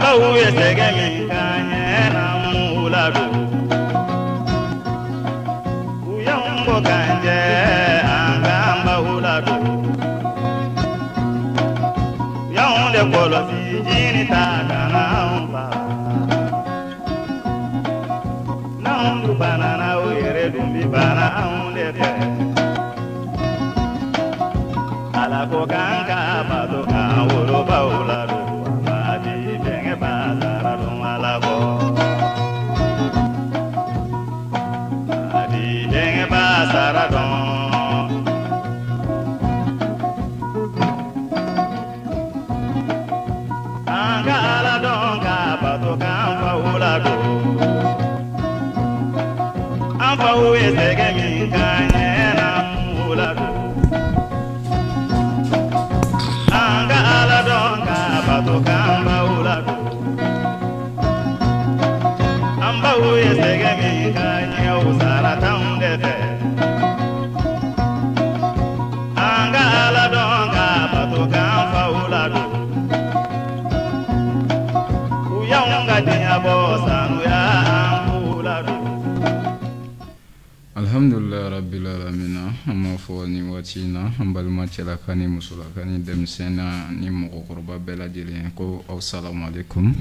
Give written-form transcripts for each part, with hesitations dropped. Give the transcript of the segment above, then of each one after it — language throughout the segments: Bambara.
Baw ye sɛgɛn min k'an ɲɛ n'an m'u ladon. U y'anw bɔ k'an jɛ an k'an baw ladon. U y'anw de kɔlɔsi jini ta kana anw fa. N'anw dun banana u yɛrɛ dun bi bana anw de fɛ. Ala ko k'an ka bato k'an wolobaw ladon. Maa ti bɛnkɛ ba sara dɔn Ala kɔ. Maa ti bɛnkɛ ba sara dɔn. An ka Ala dɔn ka bato k'an faw ladon. An faw ye sɛgɛn min k'an ɲɛ n'an m'u ladon. An ka Ala dɔn ka bato k'an baw ladon. An baw ye sɛgɛn min k'an ɲɛ u sara t'anw de fɛ. An ka Ala dɔn ka bato k'an faw ladon. U y'anw ka diɲɛ bɔ sanuya an k'u ladon. Alhamdulilayi rabbil alamina, an b'a fɔ nin waati in na an balima cɛlaka ni musolaka ni denmisɛnnin ni mɔgɔkɔrɔba bɛɛ lajɛlen ko aw salamu aleykum.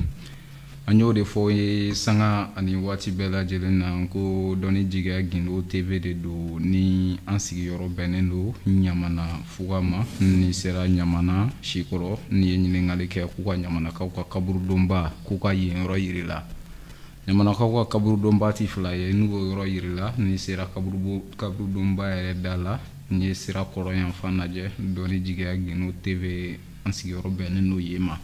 An y'o de fɔ ye sanga ani waati bɛɛ lajɛlen na ko dɔnni jigiya Guindo TV de don ni an sigiyɔrɔ bɛnnen don Ɲamana fuga ma. N'i sera Ɲamana Sikɔrɔ n'i ye ɲininkali kɛ k'u ka Ɲamanakaw ka kaburudonba k'u ka yen yɔrɔ yir'i la. Ɲamanakaw ka kaburudonba ti fila ye, n'u y'o yɔrɔ yir'i la n'i sera kaburudonba yɛrɛ da la n'i ye sira kɔrɔ yanfan lajɛ dɔnni jigiya Guindo TV an sigiyɔrɔ bɛnnen don yen ma.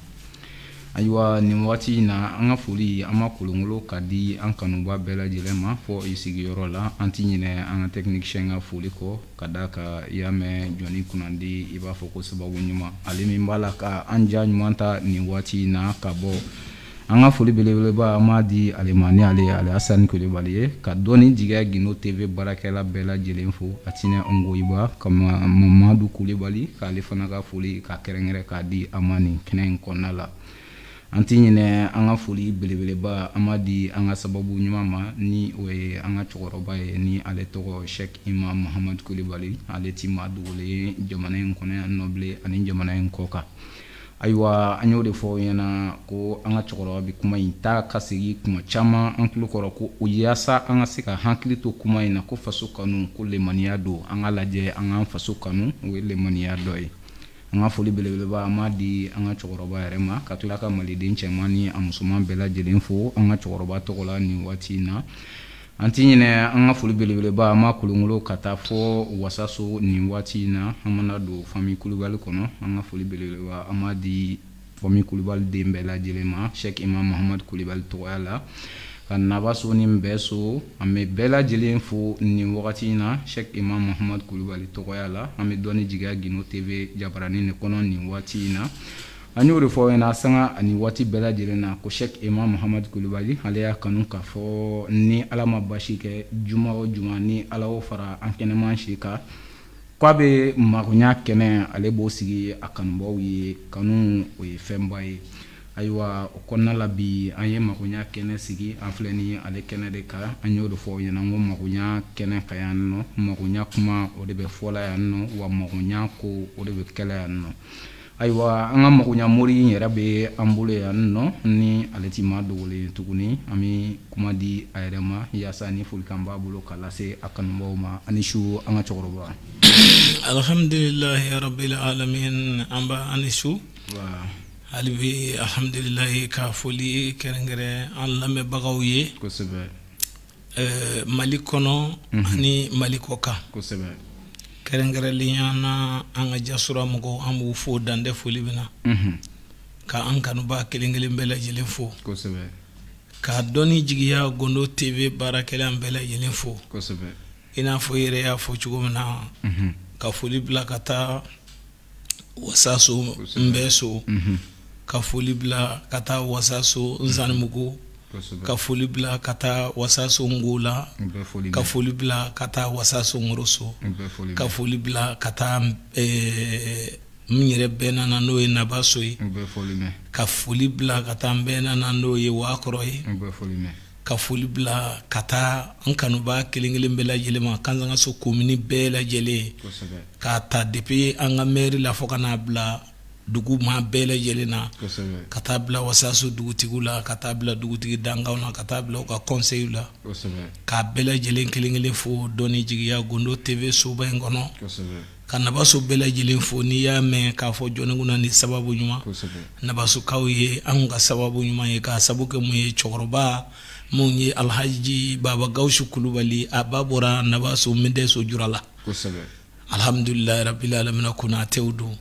Ayiwa nin waati in na an ka foli an ma kolonkolo ka di an kanuba bɛɛ lajɛlen ma fɔ i sigiyɔrɔ la. An ti ɲinɛ an ka technicien ka foli kɔ ka d'a kan i y'a mɛn jɔnni kunnandi i b'a fɔ ko sababu ɲuman ale min b'a la ka an ja ɲuman ta nin waati in na ka bɔ. An ka foli belebeleba an b'a di ale ma ni ale ye Alihasani Kulibali ye ka dɔnni jigiya Guindo TV baarakɛla bɛɛ lajɛlen fo a tinɛ Ngoyiba ka Mamadu Kulibali k'ale fana ka foli ka kɛrɛnkɛrɛn k'a di an ma nin kɛnɛ in kɔnɔna la. An ti ɲinɛ an ka foli belebeleba an b'a di an ka sababu ɲuman ma ni o ye an ka cɛkɔrɔba ye ni ale tɔgɔ Cheikh Imam Muhamad Kulibali ale ti maa dogolen ye jamana in kɔnɔ yan nɔ bilen ani jamana in kɔ kan. Ayiwa an y'o de fɔ aw ɲɛna ko an ka cɛkɔrɔba bɛ kuma in ta ka segin kuma caman an tulo kɔrɔ ko o yaasa an ka se ka hakili to kuma in na ko faso kanu ko lemaniya don. An ka lajɛ an k'an faso kanu o ye lemaniya dɔ ye. An ka foli belebeleba an b'a di an ka cɛkɔrɔba yɛrɛ ma ka tila ka maliden cɛman ni a musoman bɛɛ lajɛlen fo an ka cɛkɔrɔba tɔgɔ la nin waati in na. An ti ɲinɛ an ka foli belebeleba an b'a kolonkolo ka taa fɔ wasaso nin waati in na. An mana don famille Kulibali kɔnɔ an ka foli belebeleba an b'a di famille Kulibali den bɛɛ lajɛlen ma Cheikh Imam Muhamad Kulibali tɔgɔya la ka Nabaso ni Nbɛso an bɛ bɛɛ lajɛlen fo nin wagati in na Cheikh Imam Muhamad Kulibali tɔgɔya la. An bɛ dɔnni jigiya Guindo TV jabaranin de kɔnɔ nin waati in na. An y'o de fɔ aw ɲɛna sanga ani waati bɛɛ lajɛlen na ko Cheikh Imam Muhamad Kulibali ale y'a kanu k'a fɔ ni Ala ma basi kɛ juma o juma ni Ala y'o fara an kɛnɛman si kan k'a bɛ magoɲa kɛnɛ ale b'o sigi a kanubaw ye. Kanu o ye fɛnba ye. Ayiwa o kɔnɔna la bi an ye magoɲa kɛnɛ sigi an filɛ ni ale kɛnɛ de kan. An y'o de fɔ aw ɲɛna ko magoɲa kɛnɛ ka yan nɔ, magoɲa kuma o de bɛ fɔla yan nɔ, wa magoɲa ko o de bɛ kɛla yan nɔ. Ayiwa an ka magoɲa mori in yɛrɛ bɛ an bolo yan nɔ ni ale ti maa dogolen tuguni. An bɛ kuma di a yɛrɛ ma yaasa ni folikan b'a bolo ka lase a kanubaw ma. Ani su an ka cɛkɔrɔba. Alhamdulilahi rabbil alamin, an ba ani su. Hali bi alhamdulilahi ka foli kɛrɛnkɛrɛn an lamɛnbagaw ye. Kosɛbɛ. Mali kɔnɔ ani Mali kɔ kan. Kosɛbɛ. Kɛrɛnkɛrɛnnenya na an ka jasura mɔgɔw an b'u fo dantɛ foli min na. Ka an kanuba kelen kelen bɛɛ lajɛlen fo. Kosɛbɛ. Ka dɔnni jigiya Guindo TV baarakɛla bɛɛ lajɛlen fo. Kosɛbɛ. I n'a fɔ i yɛrɛ y'a fɔ cogo min na. Ka foli bila ka taa Wasaso Nbɛso. Ka foli bila ka taa Wasaso Nzanimugu. Ka foli bila ka taa Wasaso Ngola. Ka foli bila ka taa Wasaso Ngoroso. Ka foli bila ka taa Min yɛrɛ bɛɛ na n'o ye Nabaso ye, ka foli bila ka taa n bɛɛ na n'o ye Waakɔrɔ ye, ka foli bila ka taa an kanubaa kelen kelen bɛɛ lajɛlen ma, Kansangaso komini bɛɛ lajɛlen, k'a ta depuis an ka mairie la fo ka n'a bila dugu maa bɛɛ lajɛlen na, ka taa bila Wasaso dugutigiw la, ka taa bila dugutigi dankanw na, ka taa bila u ka conseil la, k'a bɛɛ lajɛlen kelen kelen fo Dɔnni Jigiya Gundo TV soba in kɔnɔ, ka Nabaso bɛɛ lajɛlen fo. N'i y'a mɛn k'a fɔ jɔnni kunna ni sababu ɲuman, Nabasokaw ye anw ka sababu ɲuman ye, k'a sabu kɛ mun ye, cɛkɔrɔba mun ye Alhaji Baba Gawusu Kulubali, a ba bɔra Nabaso Mindɛso jura la. Alhamdulilayi rabbil alamina, Konatew don.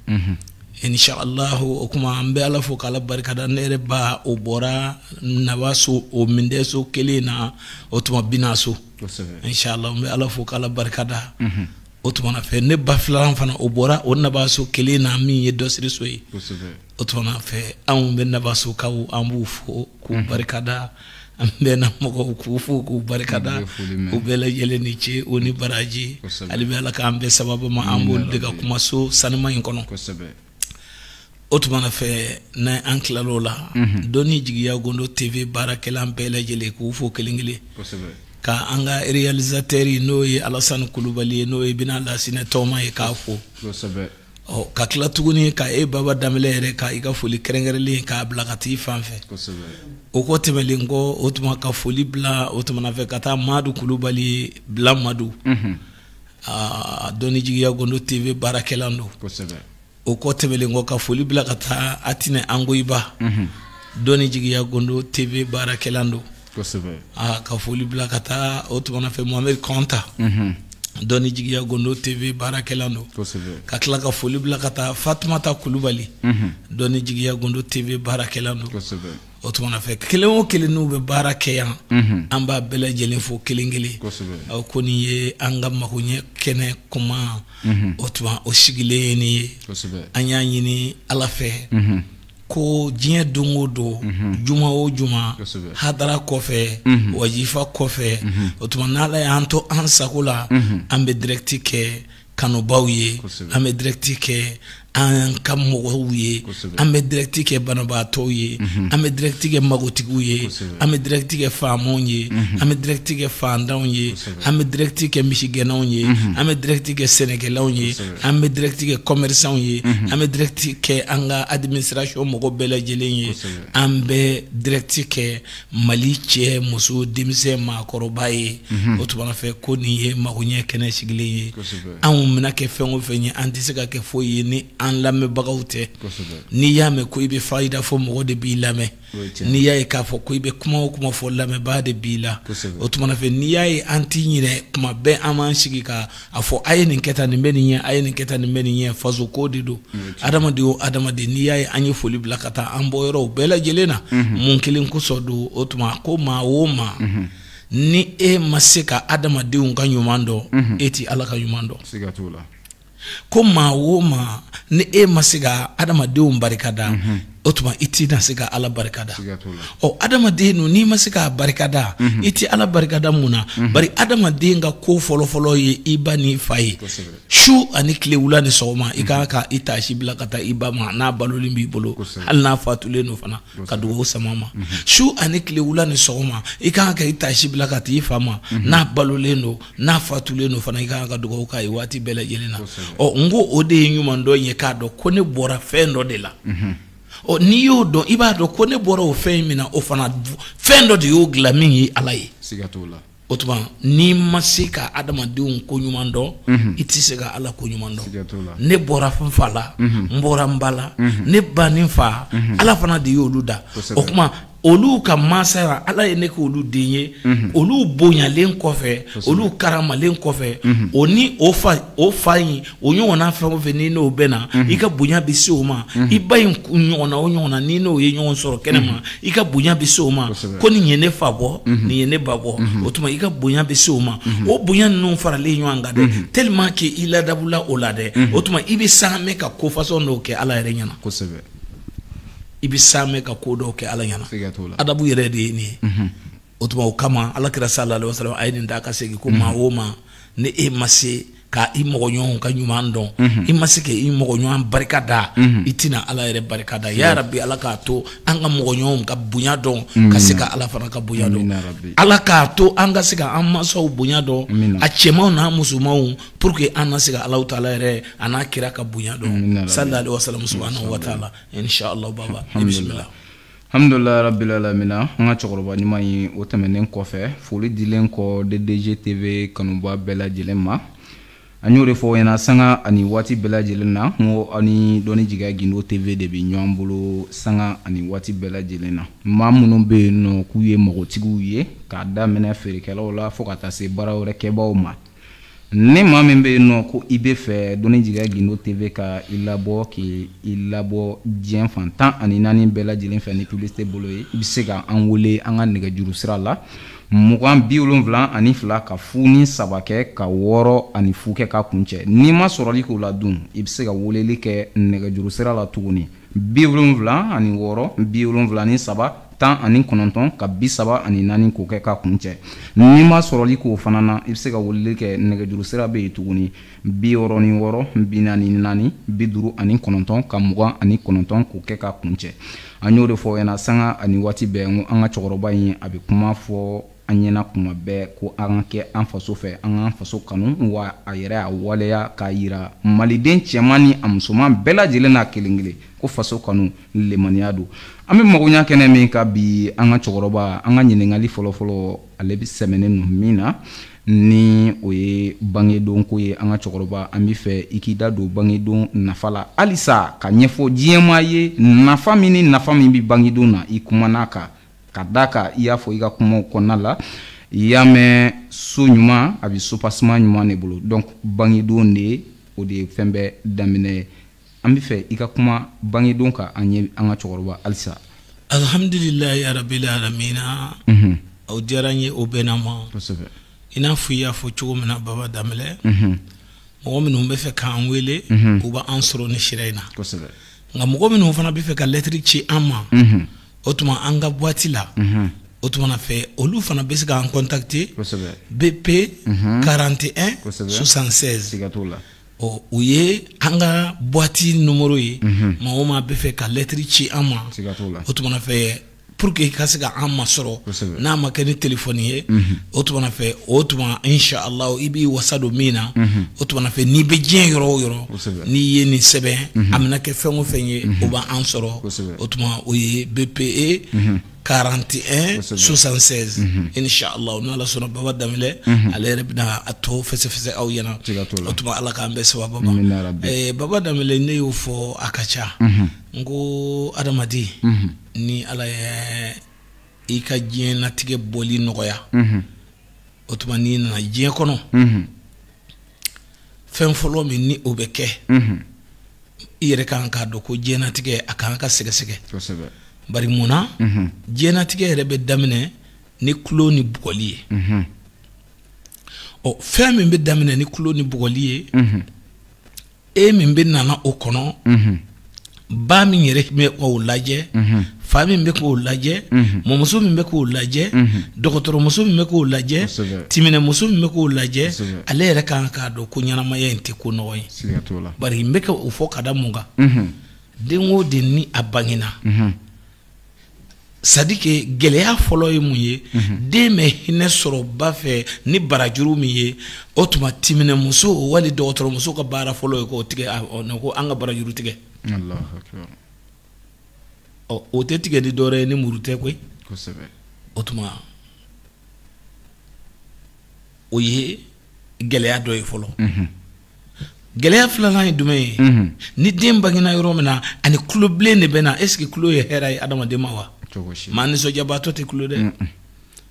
Inshallah, o kuma an bɛ Ala fo k'Ala barikada. Ne yɛrɛ ba o bɔra Nabaso o Mindɛso kelen na, o tuma Binaso. Inshallah, n bɛ Ala fo k'Ala barikada. O tuma na fɛ, ne ba filanan fana o bɔra o Nabaso kelen na, min ye Dɔsiriso ye. O tuma na fɛ, anw bɛ Nabasokaw, an b'u fo k'u barikada. An bɛ na mɔgɔw k'u fo k'u barikada. U bɛɛ lajɛlen ni ce, o ni baraji. Hali bi Ala k'an bɛɛ sababu ma, an b'olu de ka kumaso sanuma in kɔnɔ. O tuma na fɛ, n'an tilal'o la, Dɔnni Jigiya Gundo TV baarakɛla bɛɛ lajɛlen k'u fo kelen kelen, ka an ka réalisateur n'o ye Alasani Kulubali ye, n'o ye Bina Lasinɛ Tɔma ye, k'a fo. Ɔ, ka tila tuguni ka e Baba Danbɛlɛ yɛrɛ ka i ka foli kɛrɛnkɛrɛnlen k'a bila ka t'i fan fɛ. O kɔ tɛmɛlen kɔ, o tuma ka foli bila o tuma fɛ ka taa Madu Kulubali bila Madu, aa, Dɔnni Jigiya Gundo TV baarakɛla don. O kɔ tɛmɛlen kɔ, ka foli bila ka taa Atinɛ Angoyiba, Dɔnni Jigiya Gundo TV baarakɛla don. Aa, ka foli bila ka taa o tuma fɛ Mohamed Kɔnta, Dɔnni Jigiya Gundo TV baarakɛla don. Ka tila ka foli bila ka taa Fatumata Kulubali, Dɔnni Jigiya Gundo TV baarakɛla don. O tuma fɛ, kelen o kelen n'u bɛ baara kɛ yan, an b'a bɛɛ lajɛlen fo kelen kelen. Aw ko nin ye an ka magoɲɛ kɛnɛ kuma, o tuma o sigilen ye nin ye. An y'a ɲini Ala fɛ ko diɲɛ don o don, juma o juma, hadara kɔfɛ, wajifa kɔfɛ, o tuma n'Ala y'an to an sago la, an bɛ direct kɛ kanubaw ye, an bɛ direct kɛ an ka mɔgɔw ye, an bɛ direct kɛ banabaatɔw ye, an bɛ direct kɛ magotigiw ye, an bɛ direct kɛ faamaw ye, an bɛ direct kɛ faantanw ye, an bɛ direct kɛ misigɛnnaw ye, an bɛ direct kɛ sɛnɛkɛlaw ye, an bɛ direct kɛ commerçants ye, an bɛ direct kɛ an ka administration mɔgɔ bɛɛ lajɛlen ye, an bɛ direct kɛ Mali cɛ, muso, denmisɛn, maakɔrɔba ye. O tuma fɛ, ko nin ye magoɲɛ kɛnɛ sigilen ye. Anw bɛna kɛ fɛn o fɛn ye, an tɛ se ka kɛ foyi ye ni an lamɛnbagaw tɛ. N'i y'a mɛn ko i bɛ fayida fɔ, mɔgɔ de b'i lamɛn. N'i y'a ye k'a fɔ ko i bɛ kuma o kuma fɔ, lamɛnbaa de b'i la. O tuma fɛ, n'i y'a ye an t'i ɲinɛ, kuma bɛɛ an b'an sigi ka a fɔ: a ye nin kɛ tan, nin bɛ nin ɲɛ, a ye nin kɛ tan, nin bɛ nin ɲɛ. Faso ko de don. Adamaden o adamaden, n'i y'a ye an ye foli bila ka taa an bɔ yɔrɔw bɛɛ lajɛlen na, mun kelen kosɔn don. O tuma ko maa o maa, ni e ma se ka adamadenw ka ɲuman dɔn, e ti Ala ka ɲuman dɔn. Ko maa o maa, ni e ma se ka adamadenw barikada, o tuma i tɛna se ka Ala barikada. Ɔ, adamaden nu, n'i ma se k'a barikada, i ti Ala barikada. Mun na? Bari adamaden ka ko fɔlɔfɔlɔ ye i ba n'i fa ye. Su ani tile, wula ni sɔgɔma, i kan ka i taasi bila ka taa i ba ma, n'a balolen b'i bolo, hali n'a fatulen don fana, ka dugawu sama ma. Su ani tile, wula ni sɔgɔma, i kan ka i taasi bila ka taa i fa ma, n'a balolen don, n'a fatulen don fana, i kan ka dugawu k'a ye waati bɛɛ lajɛlen na. Ɔ, n ko o de ye ɲuman dɔ ye, k'a dɔn ko ne bɔra fɛn dɔ de la. Ɔ, n'i y'o dɔn, i b'a dɔn ko ne bɔra o fɛn in min na, o fana fɛn dɔ de y'o dilan, min ye Ala ye. O tuma n'i ma se ka adamadenw ko ɲuman dɔn, i tɛ se ka Ala ko ɲuman dɔn. Ne bɔra n fa la, n bɔra n ba la. Ne ba ni fa, Ala fana de y'olu da. O tuma olu ka masaya, Ala ye ne k'olu den ye. Olu bonyalen kɔfɛ, olu karamalen kɔfɛ, o ni o fa, o fa in, o ɲɔgɔnna fɛn o fɛn, n'i n'o bɛnna, i ka bonya bɛ se o ma. I ba in ɲɔgɔnna, o ɲɔgɔnna, n'i n'o ye ɲɔgɔn sɔrɔ kɛnɛ ma, i ka bonya bɛ se o ma. Ko nin ye ne fa bɔ, nin ye ne ba bɔ, o tuma i ka bonya bɛ se o ma. O bonya ninnu faralen ɲɔgɔn kan dɛ, tellement que i ladabula o la dɛ, o tuma i bɛ sanmɛ ka ko façon dɔw kɛ Ala yɛrɛ ɲɛna. I bɛ sanmɛ ka ko dɔw kɛ Ala ɲɛna. Adabu yɛrɛ de ye nin ye. O tuma o kama, Ala kira sallallahu alaihi wasallam a ye nin da ka segin ko maa o maa, ni e ma se ka ka i mɔgɔ ɲɔgɔnw ka ɲuman dɔn, i ma se ka i mɔgɔ ɲɔgɔn barika da, i tɛna Ala yɛrɛ barika da. Ya Rabbi, Ala k'a to an ka mɔgɔ ɲɔgɔnw ka bonya dɔn, ka se ka Ala fana ka bonya dɔn. Ala k'a to an ka se ka an mansaw bonya dɔn, a cɛmanw n'a musomanw, pour que an na se ka Alahu taala yɛrɛ a n'a kira ka bonya dɔn. Sallallahu alaihi wasallam, subhanahu wa ta'ala, inshallah. Baba, bismillah. Alhamdulilayi rabbil alamina. An ka cɛkɔrɔba ɲuman ye, o tɛmɛnen kɔfɛ, foli dilen kɔ DDG TV kanuba bɛɛ lajɛlen ma, an y'o de fɔ ɲɛna sanga ani waati bɛɛ lajɛlen na, n ko aw ni Dɔnni Jigiya Gindo TV de bɛ ɲɔgɔn bolo sanga ani waati bɛɛ lajɛlen na. Maa minnu bɛ yen nɔ k'u ye magotigiw ye, k'a daminɛ feerekɛlaw la fo ka taa se baara wɛrɛ kɛbaaw ma, ni maa min bɛ yen nɔ ko i bɛ fɛ Dɔnni Jigiya Gindo TV ka i labɔ, k'i labɔ diɲɛ fan 14 bɛɛ lajɛlen fɛ ni publicité bolo ye, i bɛ se ka an wele an ka nɛgɛjuru sira la: 20 72 0 3 kɛ ka 6 ani 0 kɛ ka kun cɛ. N'i ma sɔrɔli k'o la dun, i bɛ se ka weleli kɛ nɛgɛjuru sira la tuguni: 76 73 19 ka 34 k'o kɛ ka kun cɛ. N'i ma sɔrɔli k'o fana na, i bɛ se ka weleli kɛ, nɛgɛjuru sira bɛ yen tuguni: 66 44 59 ka 29 k'o kɛ ka kun cɛ. An y'o de fɔ ɲɛna sanga ani waati bɛɛ, n ko an ka cɛkɔrɔba in, a bɛ kuma fɔ an ɲɛna kuma bɛɛ ko an ka kɛ an faso fɛ, an k'an faso kanu, wa a yɛrɛ y'a waleya k'a yira maliden cɛman ni a musoman bɛɛ lajɛlen n'a kelen kelen ko faso kanu lemaniya don. An bɛ magoɲa kɛnɛ min ka bi, an ka cɛkɔrɔba, an ka ɲininkali fɔlɔfɔlɔ, ale bɛ sɛmɛnen don min na, ni o ye bangedon ko ye. An ka cɛkɔrɔba, an bɛ fɛ i k'i da don bangedon nafa la halisa, ka ɲɛfɔ diɲɛmaa ye nafa min ni nafa min bɛ bangedon na. I kumana kan ka da kan, i y'a fɔ i ka kumaw kɔnɔna la, i y'a mɛn so ɲuman a bɛ soubassement ɲuman de bolo, donc bangedon de ye o de ye fɛn bɛɛ daminɛ ye. An bɛ fɛ i ka kuma bangedon kan an ye, an ka cɛkɔrɔba, halisa. Alhamdulilayi rabbil alamina. O diyara n ye, o bɛnna ma. I n'a fɔ i y'a fɔ cogo min na, Baba Danbɛlɛ, mɔgɔ minnu bɛ fɛ k'an wele, u b'an sɔrɔ ni sira in na. Nka mɔgɔ minnu fana bɛ fɛ ka lɛtiri ci an ma, o tuma an ka boîte la, o tuma na fɛ olu fana bɛ se k'an contacter: BP 41 76. Ɔ, o ye an ka boîte numéro ye. Maa o maa bɛ fɛ ka lɛtiri ci an ma, o tuma na fɛ, pour que i ka se ka an masɔrɔ, n'a ma kɛ ni téléphone ye, o tuma na fɛ, o tuma inshallah, i b'i wasa don min na, o tuma na fɛ, n'i bɛ diɲɛ yɔrɔ o yɔrɔ, n'i ye nin sɛbɛn, a bɛna kɛ fɛn o fɛn ye, o b'an sɔrɔ. O tuma o ye BPE 41 76, inshallah. N'Ala sɔnna, Baba Danbɛlɛ, ale yɛrɛ bɛna a tɔ fɛsɛfɛsɛ aw ɲɛna. O tuma Ala k'an bɛɛ sababa ma. Baba Danbɛlɛ, ne y'o fɔ a ka ca, n ko adamaden, ni Ala ye i ka diɲɛnatigɛ bɔli nɔgɔya, o tuma n'i nana diɲɛ kɔnɔ, fɛn fɔlɔ min ni o bɛ kɛ, i yɛrɛ kan k'a dɔn ko diɲɛnatigɛ a kan ka sɛgɛsɛgɛ. Bari munna? Diɲɛnatigɛ yɛrɛ bɛ daminɛ ni kulo ni bugɔli ye. Ɔ, fɛn min bɛ daminɛ ni kulo ni bugɔli ye, e min bɛ nana o kɔnɔ, ba min yɛrɛ bɛ k'o lajɛ, fa min bɛ k'o lajɛ, mɔmuso min bɛ k'o lajɛ, dɔgɔtɔrɔmuso min bɛ k'o lajɛ, timinɛmuso min bɛ k'o lajɛ, ale yɛrɛ kan k'a dɔn ko ɲɛnamaya in tɛ ko nɔgɔ ye. Bari n bɛ ka o fɔ ka da mun kan? Den o den ni a bangena, c'est à dire que gɛlɛya fɔlɔ ye mun ye? Den bɛ hinɛ sɔrɔ ba fɛ ni barajuru min ye, o tuma timinɛmuso wali dɔgɔtɔrɔmuso ka baara fɔlɔ ye k'o tigɛ, ko an ka barajuru tigɛ. Ɔ, o tɛ tigɛ ni dɔwɛrɛ ye ni muru tɛ koyi. O tuma o ye gɛlɛya dɔ ye fɔlɔ. Gɛlɛya filanan ye jumɛn ye? Ni den bangena yɔrɔ min na, ani kulobilen de bɛ na, est ce que kulo ye hɛrɛ ye adamaden ma wa? Maa nisɔndiyabaatɔ tɛ kulo dɛ.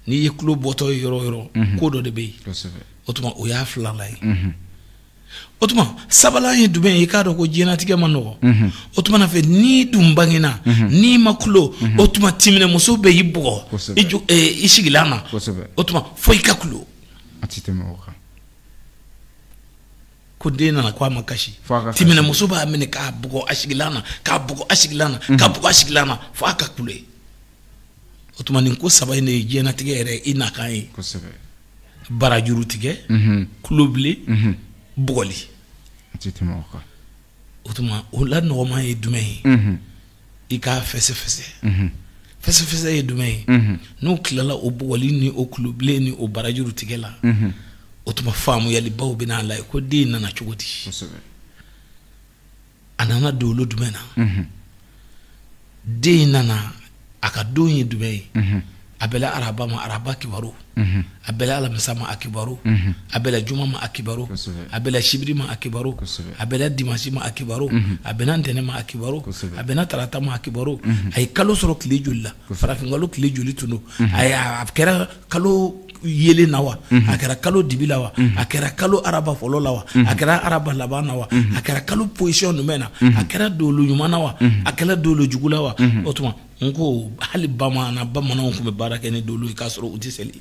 N'i ye kulo bɔtɔ ye yɔrɔ o yɔrɔ, ko dɔ de bɛ yen. O tuma o y'a filanan ye. O tuma sabanan ye jumɛn ye? I k'a dɔn ko diɲɛlatigɛ ma nɔgɔ. O tuma na fɛ, n'i dun bangena n'i ma kulo, o tuma timinɛmuso bɛ y'i bugɔ i sigilan na, o tuma fo i ka kulo. A ti tɛmɛ o kan. Ko den nana ko a ma kasi, timinɛmuso b'a minɛ k'a bugɔ a sigilan na, k'a bugɔ a sigilan na, k'a bugɔ a sigilan na, fo a ka kule. O tuma nin ko saba in de ye diɲɛlatigɛ yɛrɛ i nakan ye: barajuru tigɛ, kulobilen. bugɔli. A tɛ tɛmɛ o kan. O tuma o la nɔgɔman ye jumɛn ye? I k'a fɛsɛfɛsɛ. Fɛsɛfɛsɛ ye jumɛn ye? N'u tilala o bugɔli ni o kulobilen ni o barajuru tigɛ la, o tuma faamuyalibaw bɛ n'a la ye ko den nana cogo di? A nana dolo jumɛn na? Den nana a ka don ye jumɛn ye? A bɛla araba ma araba kibaru, a bɛla alamisa ma a kibaru, a bɛla juma ma a kibaru, a bɛla sibiri ma a kibaru, a bɛla dimansi ma a kibaru, a bɛna ntɛnɛn ma a kibaru, a bɛna tarata ma a kibaru. A ye kalo sɔrɔ tile joli la? Farafinkalo tile joli tun don? A kɛra kalo yelen na wa? A kɛra kalo dibi la wa? A kɛra kalo araba fɔlɔ la wa? A kɛra araba laban na wa? A kɛra kalo position jumɛn na? A kɛra dolo ɲuman na wa? A kɛra dolo jugu la wa? O tuma n ko hali bamananw tun bɛ baara kɛ ni dolo ye k'a sɔrɔ u tɛ seli.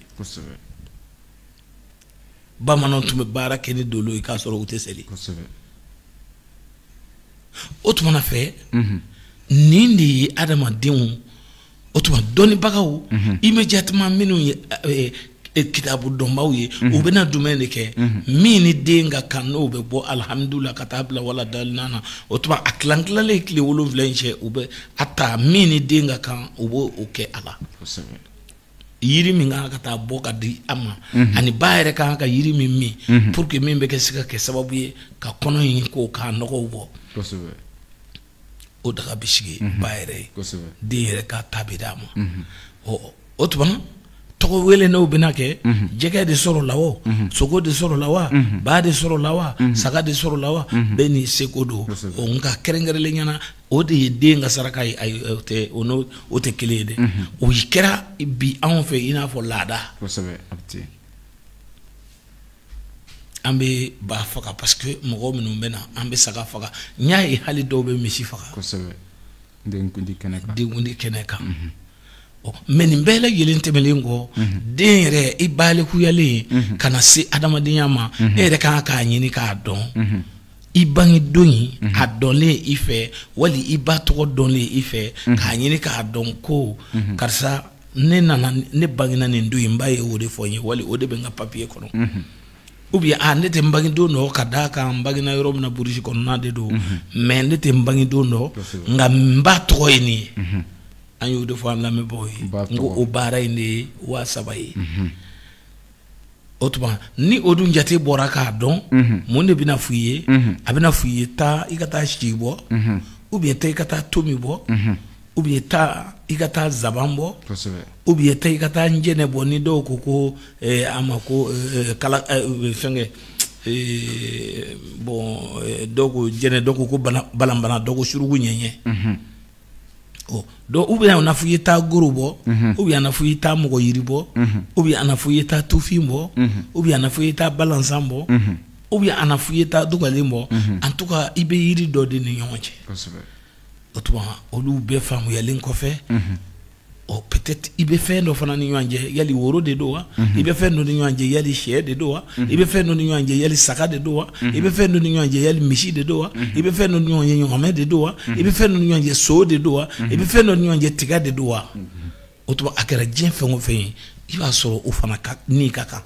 Bamananw tun bɛ baara kɛ ni dolo ye k'a sɔrɔ u tɛ seli. O tuma na fɛ, nin de ye adamadenw, o tuma dɔnnibagaw immédiatement minnu ye kitabu dɔnbaw ye, u bɛna jumɛn de kɛ? Min ni den ka kan n'o bɛ bɔ alihamudulila ka taa bila wala dalina na, o tuma a tilan tilalen tile 7 in cɛ, u bɛ a ta min ni den ka kan, u b'o kɛ a la. Yiri min kan ka taa bɔ ka di a ma, ani ba yɛrɛ kan ka yiri min min pour que min bɛ kɛ se ka kɛ sababu ye ka kɔnɔ in ko k'a nɔgɔw bɔ. O daga bɛ sigi ba yɛrɛ ye, den yɛrɛ ka ta bɛ d'a ma. O tuma tɔgɔ wele n'o bɛna kɛ, jɛgɛ de sɔrɔ la o, sogo de sɔrɔ la wa, ba de sɔrɔ la wa, saga de sɔrɔ la wa, bɛɛ n'i seko don. O nka kɛrɛnkɛrɛnlen ɲɛna, o de ye den ka saraka ye. Ayi, o n'o o tɛ kelen ye dɛ. O kɛra bi anw fɛ i n'a fɔ laada. An bɛ ba faga parce que mɔgɔ minnu bɛ na, an bɛ saga faga. N y'a ye hali dɔw bɛ misi faga. Denkundi kɛnɛ kan. Denkundi kɛnɛ kan. Mais nin bɛɛ lajɛlen tɛmɛlen kɔ, den yɛrɛ i balikuyalen ka na se adamadenya ma, e yɛrɛ kan k'a ɲini k'a dɔn. I bange don in a dɔnlen i fɛ, wali i ba tɔgɔ dɔnlen i fɛ, k'a ɲini k'a dɔn ko karisa ne nana, ne bangena nin don in, n ba ye o de fɔ n ye, wali o de bɛ n ka papiye kɔnɔ. Ou bien ne tɛ n bange don dɔn, ka d'a kan n bangena yɔrɔ min na burusi kɔnɔna de don, mais ne tɛ n bange don dɔn, nka n ba tɔgɔ ye nin ye. An y'o de fɔ an lamɛnbagaw ye, n ko o baara in de ye 3000 ye. O tuma ni o dun jate bɔra k'a dɔn, mun de bɛna f'i ye? A bɛna f'i ye taa i ka taa si bɔ, ou bien taa i ka taa tomi bɔ, ou bien taa i ka taa zaban bɔ, ou bien taa i ka taa njɛnɛ bɔ. Ni dɔw ko ko a ma ko kala fɛnkɛ, bon, dɔw ko jɛnɛ, dɔw ko ko balanbana, dɔw ko suruku ɲɛɲɛ. Donc ou bien on a fɔ i ye taa goro bɔ, ou bien on a fɔ i ye taa mɔgɔ yiri bɔ, ou bien on a fɔ i ye taa tufin bɔ, ou bien on a fɔ i ye taa balanzan bɔ, ou bien on a fɔ i ye taa dugalen bɔ. En tout cas i bɛ yiri dɔ de ni ɲɔgɔn cɛ. O tuma olu bɛɛ faamuyalen kɔfɛ, ɔ peut-être i bɛ fɛn dɔ fana ni ɲɔgɔn cɛ, yali woro de don wa? I bɛ fɛn dɔ ni ɲɔgɔn cɛ, yali sɛ de don wa? I bɛ fɛn dɔ ni ɲɔgɔn cɛ, yali saga de don wa? I bɛ fɛn dɔ ni ɲɔgɔn cɛ, yali misi de don wa? I bɛ fɛn dɔ ni ɲɔgɔn cɛ, ɲɔgɔmɛ de don wa? I bɛ fɛn dɔ ni ɲɔgɔn cɛ, so de don wa? I bɛ fɛn dɔ ni ɲɔgɔn cɛ, tiga de don wa? O tuma a kɛra diɲɛ fɛn o fɛn ye, i b'a sɔrɔ o fana ka ni ka kan.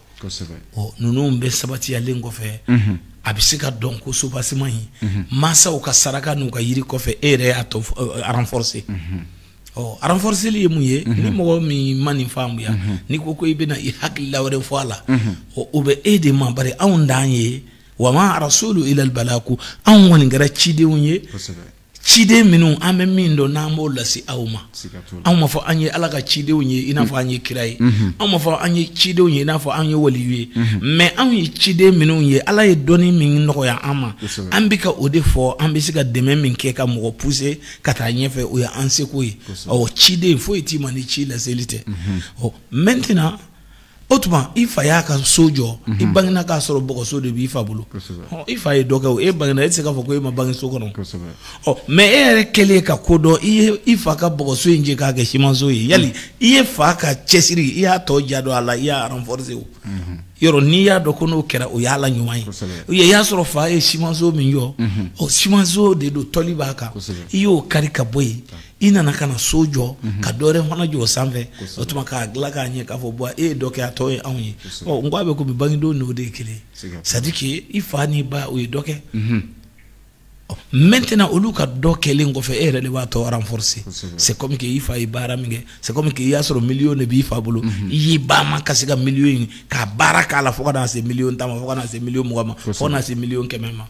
Ɔ ninnu bɛɛ sabatiyalen kɔfɛ, a bɛ se ka dɔn ko soubassement in, mansaw ka saraka n'u ka yiri kɔfɛ, e yɛrɛ y'a tɔ renforcer. Ɔ renforcer ye mun ye? Ni mɔgɔ min ma nin faamuya, n'i ko ko i bɛna i hakilila wɛrɛ fɔ a la, o bɛ e de ma, bari anw dan ye wa ma rasulu ilal balaku, anw kɔni kɛra cidenw ye. Ciden minnu an bɛ min dɔn n'an b'o lase aw ma. Anw ma fɔ an ye Ala ka cidenw ye i n'a fɔ an ye kira ye, anw ma fɔ an ye cidenw ye i n'a fɔ an ye waliyu ye, mais anw ye ciden minnu ye, Ala ye dɔnni min nɔgɔya an ma, an bɛ ka o de fɔ, an bɛ se ka dɛmɛ min kɛ ka mɔgɔ pousser ka taa ɲɛfɛ, o ye an seko ye. Ɔ ciden foyi t'i ma ni ci laseli tɛ. Ɔ maintenant o tuma i fa y'a ka so jɔ, i bangena k'a sɔrɔ bɔgɔso de b'i fa bolo. I fa ye dɔ kɛ o, e bangena, e tɛ se k'a fɔ ko e ma bange so kɔnɔ. Ɔ mais e yɛrɛ kɛlen ka ko dɔn, i ye i fa ka bɔgɔso in jɛ k'a kɛ simanso ye, yali i ye fa ka cɛsiri, i y'a tɔ ja don a la, i y'a renforcer o. Yɔrɔ n'i y'a dɔn ko n'o kɛra, o y'a la ɲuman ye. I y'a sɔrɔ fa ye simanso min jɔ, ɔ simanso de don, tɔli b'a kan, i y'o kari ka bɔ yen, I nana ka na so jɔ ka dɔ wɛrɛ fana jɔ o sanfɛ, o tuma k'a dilan k'a ɲɛ k'a fɔ bon e ye dɔ kɛ, a tɔ ye anw ye. Ɔ n ko a bɛ komi bangedon n'o de ye kelen, c'est à dire que i fa n'i ba o ye dɔ kɛ. Maintenant olu ka dɔ kɛlen kɔfɛ, e yɛrɛ de b'a tɔ renforcer. C'est comme que i fa ye baara min kɛ, c'est comme que i y'a sɔrɔ miliyɔn de b'i fa bolo, i y'i ba ma ka se ka miliyɔn in k'a baara k'a la fo ka n'a se miliyɔn 10 ma, fo ka n'a se miliyɔn 20 ma, fo ka n'a se miliyɔn 100 ma.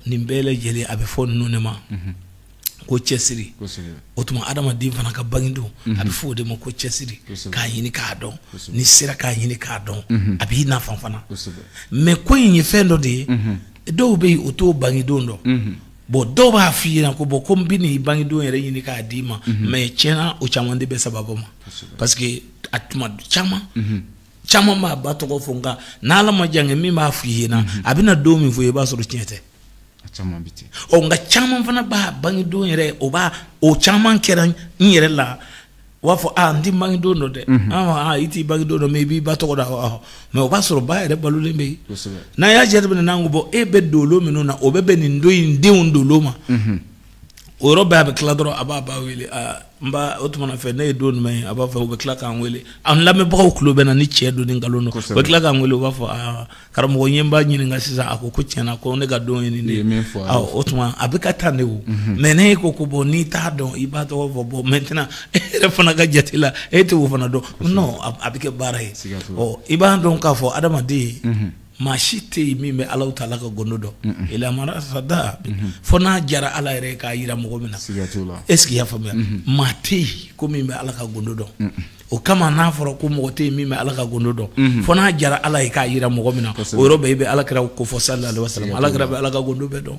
Nin bɛɛ lajɛlen a bɛ fɔ ninnu de ma ko cɛsiri. O tuma adamaden fana ka bangedon a bɛ fɔ o de ma ko cɛsiri, k'a ɲini k'a dɔn. N'i sera k'a ɲini k'a dɔn, a b'i nafa fana. Mais ko in ye fɛn dɔ de ye, dɔw bɛ yen o t'o bangedon dɔn. Bon dɔw b'a f'i ɲɛna ko bon ko n bɛ n'i bangedon yɛrɛ ɲini k'a d'i ma, mais tiɲɛna o caman de bɛ sababu ma, parce que a tuma caman caman b'a ba tɔgɔ fɔ, nka n'Ala ma jan kɛ min b'a f'i ɲɛna a bɛna don min fɔ i b'a sɔrɔ tiɲɛ tɛ. Ɔ nka caman fana b'a bangedon yɛrɛ, o b'a o caman kɛra n yɛrɛ la, u b'a fɔ aa n tɛ bangedon dɔn dɛ, aa i t'i bangedon dɔn mais i b'i ba tɔgɔ dɔn, mais o b'a sɔrɔ ba yɛrɛ balolen bɛ yen. N'an y'a jateminɛ n'an ko bon e bɛ dolo minnu na o bɛ bɛn nin don in denw dolo ma, o yɔrɔ bɛɛ a bɛ tila dɔrɔn a b'a ba wele, aa n ba o tuma na fɛ ne ye don jumɛn ye, a b'a fɔ u bɛ tila k'an wele, an lamɛnbagaw tulo bɛ na ni cɛ don ni nkalon don, u bɛ tila k'an wele u b'a fɔ aa karamɔgɔ n ye n ba ɲininka sisan a ko ko tiɲɛna ko ne ka don ye nin de ye, o tuma a bɛ ka tan de o. Mais ne ko ko bon n'i t'a dɔn i b'a tɔgɔ fɔ, bon maintenant e yɛrɛ fana ka jate la e t'o fana dɔn, non a bɛ kɛ baara ye. Ɔ i b'a dɔn k'a fɔ adamaden maa si tɛ yen min bɛ Alahu taala ka gundo dɔn, ilamara sada fo n'a jara Ala yɛrɛ k'a yira mɔgɔ min na. Est ce que i y'a faamuya? Maa tɛ yen ko min bɛ Ala ka gundo dɔn. O kama n'a fɔra ko mɔgɔ tɛ yen min bɛ Ala ka gundo dɔn, fo n'a jara Ala ye k'a yira mɔgɔ min na, o yɔrɔ bɛɛ i bɛ Ala kira ko fɔ sallallahu alaihi wasallam, Ala kira bɛ Ala ka gundo bɛɛ dɔn.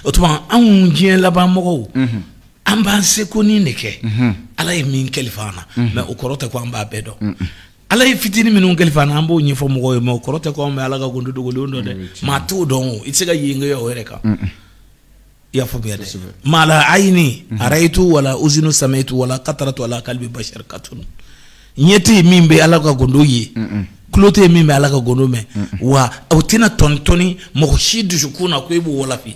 O tuma anw diɲɛ laban mɔgɔw an b'an seko ni de kɛ, Ala ye min kalifa an na, mais o kɔrɔ tɛ ko an b'a bɛɛ dɔn. Ala ye fitinin minnu kalifa an na an b'o ɲɛfɔ mɔgɔw ye, mais o kɔrɔ tɛ ko anw bɛ Ala ka gundo dogolenw dɔn dɛ, maa t'o dɔn o, i tɛ se ka yen kɛ o yɛrɛ kan. I y'a faamuya dɛ? Maa la ayini arayitu wala uzinu samitu wala kataratu wala kalbi bashar katun, ɲɛ tɛ yen min bɛ Ala ka gundo ye, tulo tɛ yen min bɛ Ala ka gundo mɛn, wa o tɛna tɔni tɔni mɔgɔ si dusukun na ko e b'o walafi.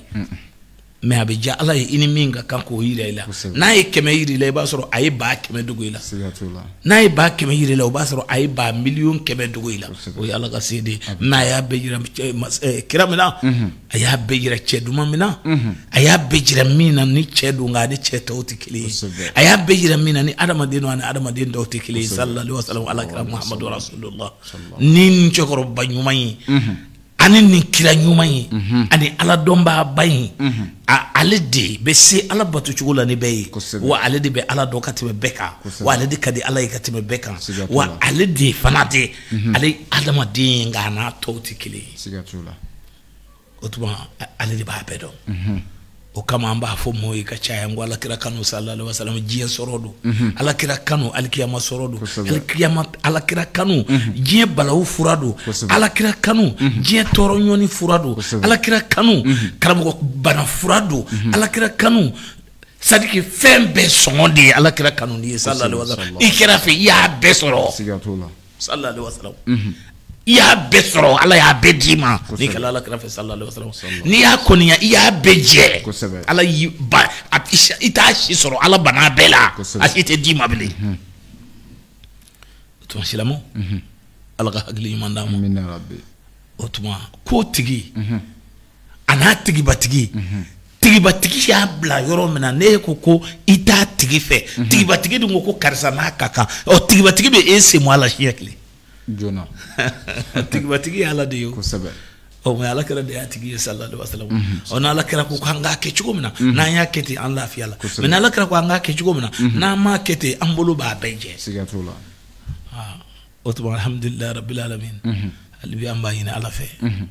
Mais a bɛ diya Ala ye i ni min ka kan k'o yira i la. N'a ye 100 yira i la, i b'a sɔrɔ a ye 100 000 dogo i la. N'a ye 100 000 yira i la, o b'a sɔrɔ a ye 100 000 100 000 dogo i la. O ye Ala ka se de ye. Mais a y'a bɛɛ yira kira min na, a y'a bɛɛ yira cɛ duman min na, a y'a bɛɛ yira min na ni cɛ don nka a ni cɛ tɔw tɛ kelen ye, a y'a bɛɛ yira min na ni adamaden don ani adamaden tɔw tɛ kelen ye, sallallahu alaihi wasallam, Ala kira Muhammadu rasulullah, ni nin cɛkɔrɔba ɲuman ye ani nin kira ɲuman ye ani Ala dɔnbaaba in, ale de bɛ se Ala bato cogo la ni bɛɛ ye, wa ale de bɛ Ala dɔn ka tɛmɛ bɛɛ kan, wa ale de ka di Ala ye ka tɛmɛ bɛɛ kan, wa ale de fana de ale adamaden ye nka a n'a tɔw tɛ kelen ye. O tuma ale de b'a bɛɛ dɔn. O kama an b'a fɔ mɔgɔw ye ka caya n ko Ala kira kanu sallallahu alaihi wasallam diɲɛ sɔrɔ don, Ala kira kanu alikiyama sɔrɔ don, Ala kira kanu diɲɛ balawu fura don, Ala kira kanu diɲɛ tɔɔrɔ ɲɔni fura don, Ala kira kanu karamɔgɔ bana fura don, Ala kira kanu c'est à dire que fɛn bɛɛ sɔngɔ de ye Ala kira kanu ye sallallahu alaihi wasallam. I kɛra fɛ i y'a bɛɛ sɔrɔ sallallahu alaihi wasallam, i y'a bɛɛ sɔrɔ, Ala y'a bɛɛ d'i ma n'i kɛla Ala kira fɛ sallallahu alaihi wasallam. N'i y'a kɔniya i y'a bɛɛ jɛ, Ala y'i ba i t'a si sɔrɔ, Ala banna bɛɛ la, a si tɛ d'i ma bilen. O tuma silamɛw, Ala ka hakili ɲuman d'an ma. O tuma ko tigi a n'a tigibatigi, tigibatigi y'a bila yɔrɔ min na, n'e ko ko i t'a tigi fɛ, tigibatigi dun ko ko karisa n'a ka kan, ɔ tigibatigi bɛ e sen bɔ a la siɲɛ kelen. Joona. Tigibatigi ye Ala de ye o. Ɔ mais Ala kira de y'a tigi ye sallallahu alaihi wasallam. Ɔ n'Ala kira ko k'an k'a kɛ cogo min na, n'an y'a kɛ ten an lafiya la. Mais n'Ala kira ko an k'a kɛ cogo min na, n'an m'a kɛ ten an bolo b'a bɛɛ jɛ. Siga t'o la. O tuma alhamdulilayi rabbil alamin. Hali bi an b'a ɲini Ala fɛ,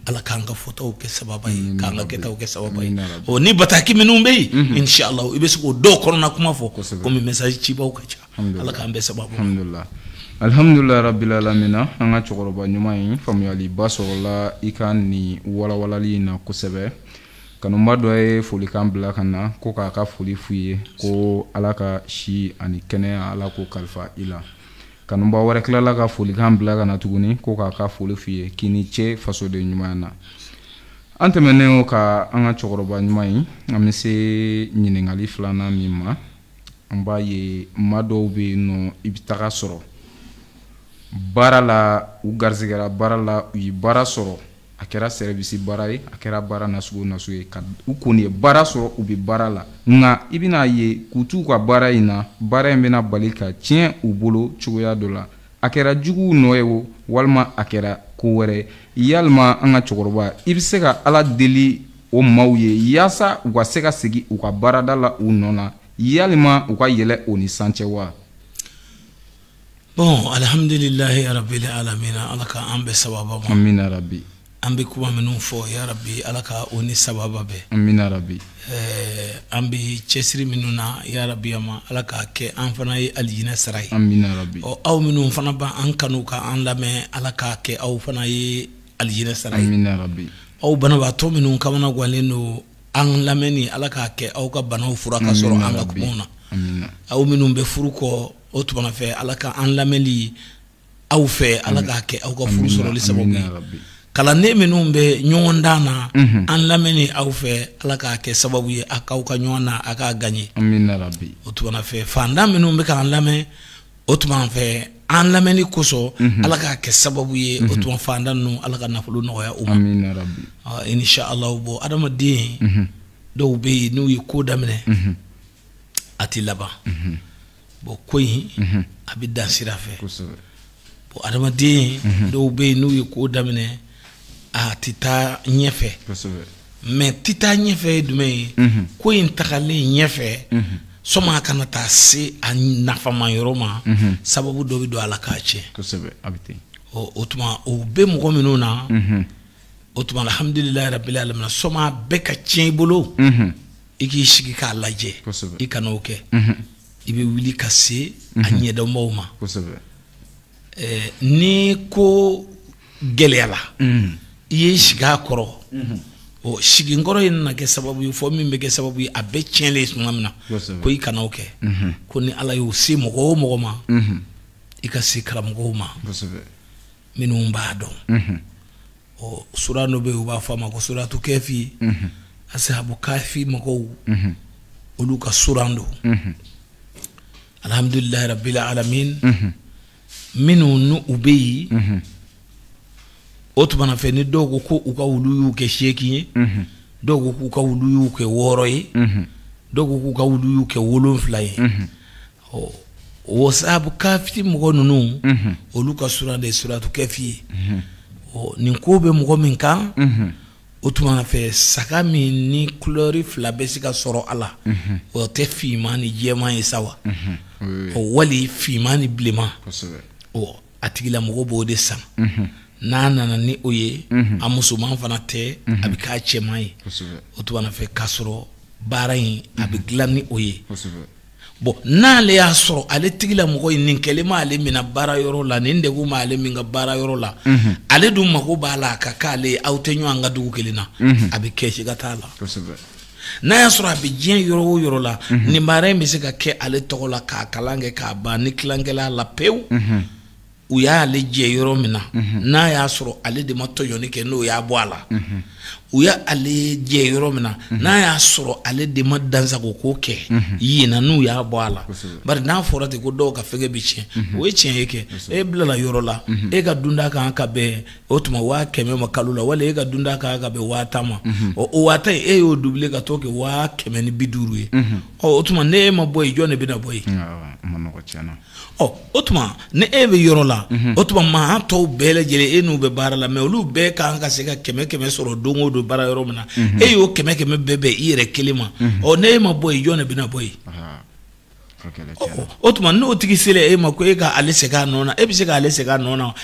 Ala k'an ka fɔtaw kɛ sababa ye, k'an ka kɛtaw kɛ sababa ye. Ɔ ni bataki minnu bɛ yen, inshallah i bɛ se k'o dɔw kɔnɔna kuma fɔ, komi message cibaw ka ca. Ala k'an bɛɛ sababu. Alhamdulilayi. Alhamdulilayi rabbil alamin. An ka cɛkɔrɔba ɲuman in faamuyaliba sɔrɔla i ka nin walawalali in na kosɛbɛ. Kanuba dɔ ye folikan bila ka na ko k'a ka foli f'u ye ko Ala ka si ani kɛnɛya Ala k'o kalifa i la. Kanuba wɛrɛ tilala ka folikan bila ka na tuguni ko k'a ka foli f'u ye k'i ni ce fasoden ɲuman na. An tɛmɛnen o ka an ka cɛkɔrɔba ɲuman ye, an bɛ se ɲininkali filanan min ma, an b'a ye maa dɔw bɛ yen nɔ, i bɛ taga sɔrɔ baara la, u garisigɛra baara la, u ye baara sɔrɔ, a kɛra service baara ye, a kɛra baara nasugu o nasugu ye, ka u kɔni ye baara sɔrɔ, u bɛ baara la, nka i bɛna ye k'u t'u ka baara in na, baara in bɛna bali ka tiɲɛ u bolo cogoya dɔ la, a kɛra juguw nɔ ye o, walima a kɛra ko wɛrɛ. Yalima an ka cɛkɔrɔba, i bɛ se ka Ala deli o maaw ye yaasa u ka se ka segin u ka baarada la u nɔ na, yalima u ka yɛlɛ o ni san cɛ wa? Bon, alhamdulilahi rabbil alamina, Ala ka an bɛɛ sababa ma. Amina rabi. An bɛ kuma minnu fɔ, ya rabi, Ala ka o ni sababa bɛn. Amina rabi. An bɛ cɛsiri minnu na, ya rabi, ma Ala k'a kɛ an fana ye alijinɛ sara ye. Amina rabi. Ɔ, aw minnu fana b'an kanu ka an lamɛn, Ala k'a kɛ aw fana ye alijinɛ sara ye. Amina rabi. Aw banabaatɔ minnu kamana gannen don an lamɛnni, Ala k'a kɛ aw ka banaw fura ka sɔrɔ an ka kumaw na. Amina. Aw minnu bɛ furu kɔ, o tuma fɛ, Ala ka an lamɛnni aw fɛ, Ala k'a kɛ aw ka furu sɔrɔli sababu ye. Kalanden minnu bɛ ɲɔgɔn dan na, an lamɛnni aw fɛ, Ala k'a kɛ sababu ye a k'aw ka ɲɔgɔn na, a k'a gagner. Amina rabi. O tuma fɛ, fantan minnu bɛ k'an lamɛn, o tuma fɛ, an lamɛnni kosɔn, Ala k'a kɛ sababu ye, o tuma fantan ninnu, Ala ka nafolo nɔgɔya u ma. Amina rabi. Insha Allah. Bɔ adamaden dɔw bɛ yen, n'u ye ko daminɛ, a tɛ laban. Bon, ko in a bɛ dan sira fɛ. Bon, adamaden dɔw bɛ yen, n'u ye ko daminɛ, a tɛ taa ɲɛfɛ. Mais tɛ taa ɲɛfɛ ye jumɛn ye? Ko in tagalen ɲɛfɛ, sɔmi a kana taa se a nafama yɔrɔ ma, sababu dɔ bɛ don a la k'a tiɲɛ. A bɛ ten. Ɔ, o tuma o bɛ mɔgɔ minnu na, o tuma alhamdulilayi rabbil alamin, sɔmi a bɛɛ ka tiɲɛ i bolo, i k'i sigi k'a lajɛ, i kana o kɛ, i bɛ wuli ka se a ɲɛdɔnbaw ma. Ni ko gɛlɛyala, i ye sigi a kɔrɔ, ɔ, siginkɔrɔ in nana kɛ sababu ye fɔ min bɛ kɛ sababu ye a bɛɛ tiɲɛlen tuma min na, ko i kana o kɛ. Ko ni Ala y'o se mɔgɔ o mɔgɔ ma, i ka se karamɔgɔw ma minnu b'a dɔn. Ɔ, sura dɔ bɛ yen, u b'a fɔ a ma ko suratu kɛfi, asahabu kafi mɔgɔw, olu ka suran don. Alhamdulilayi rabbil alamin, minnu n'u u bɛ yen, o tuma na fɛ, ni dɔw ko ko u ka wulu y'u kɛ 8 ye, dɔw ko k'u ka wulu y'u kɛ 6 ye, dɔw ko k'u ka wulu y'u kɛ 7 ye. Ɔ, o sabu kafi mɔgɔ ninnu, olu ka suran de ye suratu kɛfi ye. Ɔ, nin ko bɛ mɔgɔ min kan, o tuma na fɛ, saga min ni couleur 2 bɛ se ka sɔrɔ a la, o tɛ finman ni jɛman ye sa wa? Ɔ, wali finman ni bilenman. Ɔ, a tigilamɔgɔ b'o de san. N'a nana ni o ye, a musoman fana tɛ, a bɛ k'a cɛman ye. O tuma na fɛ, k'a sɔrɔ baara in a bɛ dilan ni o ye. Bon, n'ale y'a sɔrɔ ale tigilamɔgɔ in, nin kɛlen ma ale minɛ baara yɔrɔ la, nin degun ma ale min ka baara yɔrɔ la, ale dun mako b'a la a ka k'ale ye, aw tɛ ɲɔgɔn ka dugu kelen na, a bɛ kɛ, siga t'a la. N'a y'a sɔrɔ a bɛ diɲɛ yɔrɔ o yɔrɔ la, nin baara in bɛ se ka kɛ ale tɔgɔ la k'a kalan kɛ k'a ban, ni tilankɛla la pewu, u y'ale jɛ yɔrɔ min na, n'a y'a sɔrɔ ale de ma tɔɲɔni kɛ, n'o y'a bɔ a la, u y'ale jɛ yɔrɔ min na, n'a y'a sɔrɔ ale de ma dansago ko kɛ yen na, n'u y'a bɔ a la. Bari n'a fɔra ten ko dɔw ka fɛngɛ bɛ tiɲɛ, o ye tiɲɛ ye kɛ. E bilala yɔrɔ la, e ka dunda kan ka bɛn o tuma 100 000 ma kalo la, wala e ka dunda kan ka bɛn 50 000 ma. Ɔ, o 50 000 in, e y'o doubler ka t'o kɛ 150 000 ye. Ɔ, o tuma ne e ma bɔ yen, jɔn de bɛna bɔ yen? Ɔ, o tuma ni e bɛ yɔrɔ la, o tuma maa tɔw bɛɛ lajɛlen, e n'u bɛ baara la, mais olu bɛɛ kan ka se ka 100 100 sɔrɔ don o don baara yɔrɔ min na, e y'o 100 100 bɛɛ bɛn i yɛrɛ kelen ma. Ɔ, ne e ma bɔ yen, jɔn de bɛna bɔ yen? O tuma n'o tigi sera e ma ko e ka ale segin a nɔ na, e bɛ se k'ale segin a nɔ na?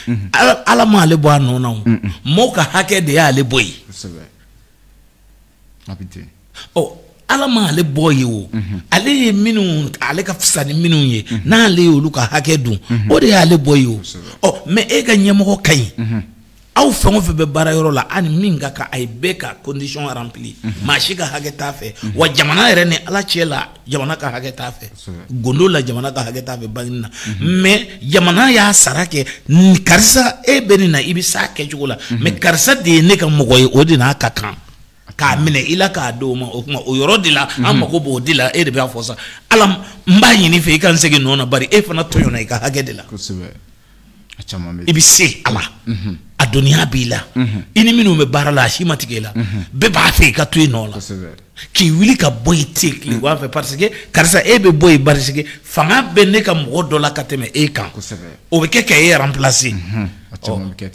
Ala ma ale bɔ a nɔ na, o mɔgɔw ka hakɛ de y'ale bɔ yen. Ɔ, Ala ma ale bɔ yen, o ale ye minnu, ale ka fisa ni minnu ye, n'ale ye olu ka hakɛ dun, o de y'ale bɔ yen. O ɔ, mais e ka ɲɛmɔgɔ ka ɲi, aw fɛn o fɛn bɛ baara yɔrɔ la, hali min ka kan, a ye bɛɛ ka condition rempli, maa si ka hakɛ t'a fɛ. Wa jamana yɛrɛ ni Ala cɛ la, jamana ka hakɛ t'a fɛ gondo la, jamana ka hakɛ t'a fɛ bangini na, mais jamana y'a sara kɛ. Karisa, e bɛ nin na, i bɛ s'a kɛcogo la, mais karisa de ye ne ka mɔgɔ ye, o de n'a ka kan. K'a minɛ i la k'a d'o ma, o tuma o yɔrɔ de la an mago b'o de la. E de b'a fɔ sa, Ala, n b'a ɲini fɛ i ka n segin nɔ na, bari e fana tɔɲɔna i ka hakɛ de la. I bɛ se a la, a dɔnniya b'i la, i ni minnu bɛ baara la a si ma tigɛ i la, bɛɛ b'a fɛ i ka to yen nɔ la, k'i wuli ka bɔ yen ten tilegan fɛ, parce que karisa e bɛ bɔ yen parce que fanga bɛ ne ka mɔgɔ dɔ la ka tɛmɛ e kan, o bɛ kɛ ka e remplacer.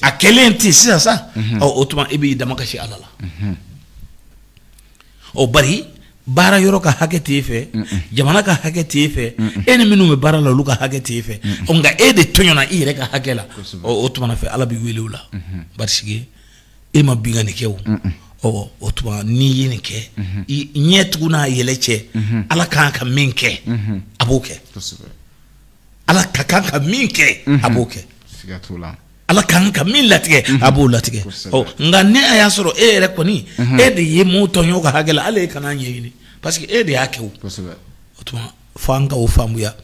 A kɛlen ten sisan sa, o tuma e b'i damakasi Ala la. O bari baara yɔrɔ ka hakɛ t'e fɛ, jamana ka hakɛ t'e fɛ, e ni minnu bɛ baara la olu ka hakɛ t'e fɛ, nka e de tɔɲɔna i yɛrɛ ka hakɛ la. O tuma fɛ Ala b'i wele o la, parce que e ma binkanni kɛ o. O tuma n'i ye nin kɛ, i ɲɛ tugun n'a yɛlɛ cɛ, Ala kan ka min kɛ a b'o kɛ, Ala ka kan ka min kɛ a b'o kɛ, Ala kan ka min latigɛ a b'o latigɛ. Nka ni a y'a sɔrɔ e yɛrɛ kɔni e de ye mun tɔɲɔ ka hakɛ la, ale kana ɲɛɲini parce que e de y'a kɛ o. O tuma fo an ka o faamuya.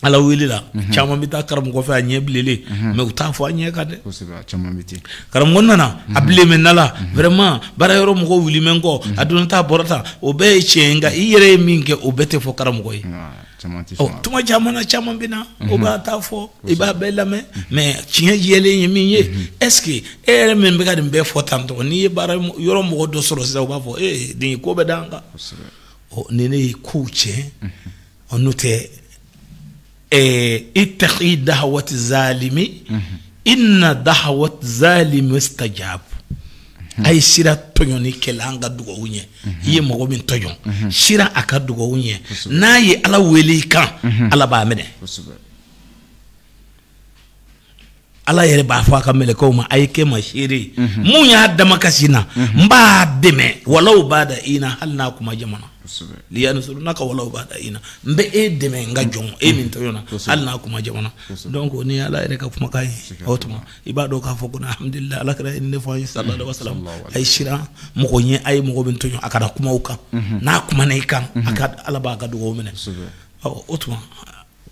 Ala wele la caman bɛ taa karamɔgɔ fɛ a ɲɛ bilenlen, mais u t'a fɔ a ɲɛ kan dɛ. Karamɔgɔ nana a bilen bɛ na la, vraiment baara yɔrɔ mɔgɔw wuli bɛ n kɔ, a donna ta bɔra tan, o bɛɛ ye tiɲɛ ye, nka i yɛrɛ ye min kɛ o bɛɛ tɛ fɔ karamɔgɔ ye. Tuma caman na caman bɛ na o b'a ta fɔ, i b'a bɛɛ lamɛn, mais tiɲɛ jɛlen ye min ye, est ce que e yɛrɛ min bɛ ka nin bɛɛ fɔ tan tɔ, n'i ye baara yɔrɔ mɔgɔ dɔ sɔrɔ sisan, u b'a fɔ ee nin ye ko bɛ d'an kan. Ni ne ye kow tiɲɛ, n'o tɛ ittaqi dahawati zalimi inna dahawati zalimi mustajab. A ye sira tɔɲɔni kɛlɛ an ka dugawu ɲɛ. I ye mɔgɔ min tɔɲɔ, sira a ka dugawu ɲɛ, n'a ye Ala wele i kan, Ala b'a minɛ. Ala yɛrɛ b'a fɔ a ka mɛlɛkɛw ma, a ye kɛ ma seere ye, mun y'a damakasi na, n b'a dɛmɛ walaw b'a da i na, hali n'a kuma jamana liyanusurunaka walaw b'a da i na, n bɛ e dɛmɛ n ka jɔn e min tɔɲɔna hali n'a kuma jamana. Donc ni Ala yɛrɛ ka kumakan ye, o tuma i b'a dɔn k'a fɔ ko alhamdulilayi, Ala kɛra ne fɔ an ye sallallahu alaihi wasallam, a ye siran mɔgɔ ɲɛ, a ye mɔgɔ min tɔɲɔ a kana kuma o kan, n'a kumana i kan, a ka Ala b'a ka dugawu minɛ. O tuma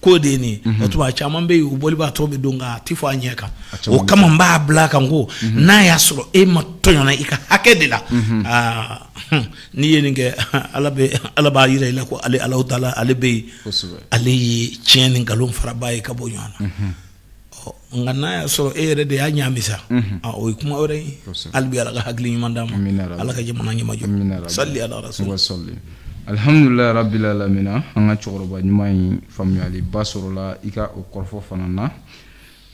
ko de ye nin ye. O tuma caman bɛ yen u bɔli b'a tɔ bɛ don nka a tɛ fɔ a ɲɛ kan. O kama n b'a bila a kan ko n'a y'a sɔrɔ e ma tɔɲɔna i ka hakɛ de la, n'i ye nin kɛ, Ala b'a yira i la ko ale Alahu taala ale bɛ yen, ale ye tiɲɛ ni nkalon faraba ye ka bɔ ɲɔgɔn na. Nka n'a y'a sɔrɔ e yɛrɛ de y'a ɲaami sa, o ye kuma wɛrɛ ye. Hali bi Ala ka hakili ɲuman d'an ma, Ala ka jamana ɲɛmajɔ. Sali ala rasul. Alhamdulillah rabbil alamin. An ka cɛkɔrɔba ɲuman in faamuyaliba sɔrɔla i ka o kɔrɔfɔ fana na.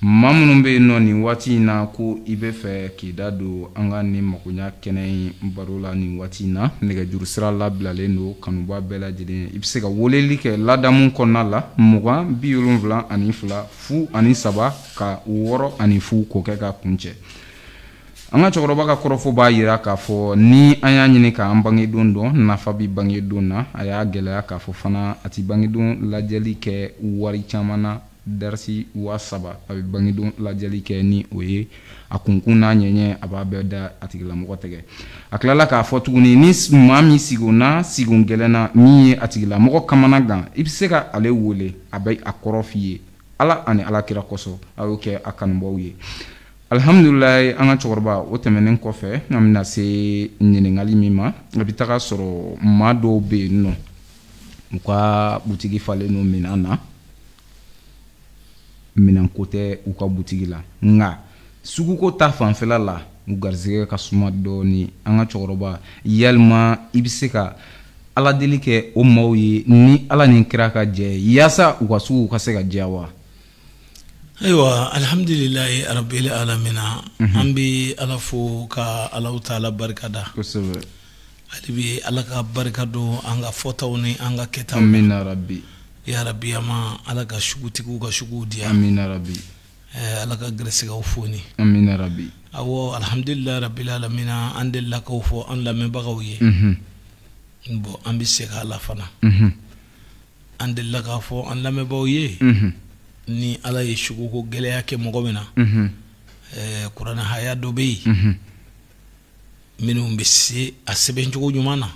Maa minnu bɛ yen nɔ nin waati in na ko i bɛ fɛ k'i da don an ka nin makoɲa kɛnɛ in baro la nin waati in na, nɛgɛjuru sira labilalen don kanuba bɛɛ lajɛlen. I bɛ se ka weleli kɛ ladamu kɔnɔna la 20 72 0 3 ka 6 ani 0 k'o kɛ ka kun cɛ. An ka cɛkɔrɔba ka kɔrɔfɔ b'a jira k'a fɔ ni an y'a ɲini k'an bangedon dɔn, nafa bɛ bangedon na. A y'a gɛlɛya k'a fɔ fana a tɛ bangedon lajɛli kɛ wari caman na, darisi 3000 a bɛ bangedon lajɛli kɛ ni o ye, a kunkun n'a ɲɛɲɛ a b'a bɛɛ da a tigilamɔgɔ tɛgɛ. A tilala k'a fɔ tuguni ni maa min sigunna sigun gɛlɛn na min ye a tigilamɔgɔ kamana gan, i bɛ se ka ale wele, a bɛ a kɔrɔ f'i ye Ala ani Ala kira kosɔn, a y'o kɛ a kanubaw ye. Alhamdulilayi. An ka cɛkɔrɔba, o tɛmɛnen kɔfɛ, an bɛna se ɲininkali min ma, a bɛ taga sɔrɔ maa dɔw bɛ yen nɔ, u ka butigi falen don minɛn na, minɛnko tɛ u ka butigi la, nka suguko ta fanfɛla la u garisɛgɛ ka suma dɔɔni. An ka cɛkɔrɔba, yalima i bɛ se ka Ala deli kɛ o maaw ye ni Ala ni kira ka jɛ, yaasa u ka sugu ka se ka diya wa? Ayiwa, alhamdulilayi rabbil alamina. An bɛ Ala fo ka Alahu taala barika da. Hali bi Ala ka barika don an ka fɔtaw ni an ka kɛtaw. Amina rabbi. Ya rabbi, ama Ala ka sugutigiw ka suguw diya. Amina rabbi. Ala ka gɛrɛsɛgɛw foni. Amina rabbi. Awɔ, alhamdulilayi rabbil alamina. An delila k'o fɔ an lamɛnbagaw ye. Bon, an bɛ segin a la fana. An delila k'a fɔ an lamɛnbagaw ye, ni Ala ye suguko gɛlɛya kɛ mɔgɔ min na, kuranɛ haya dɔ bɛ yen minnu bɛ se a sɛbɛncogo ɲuman na,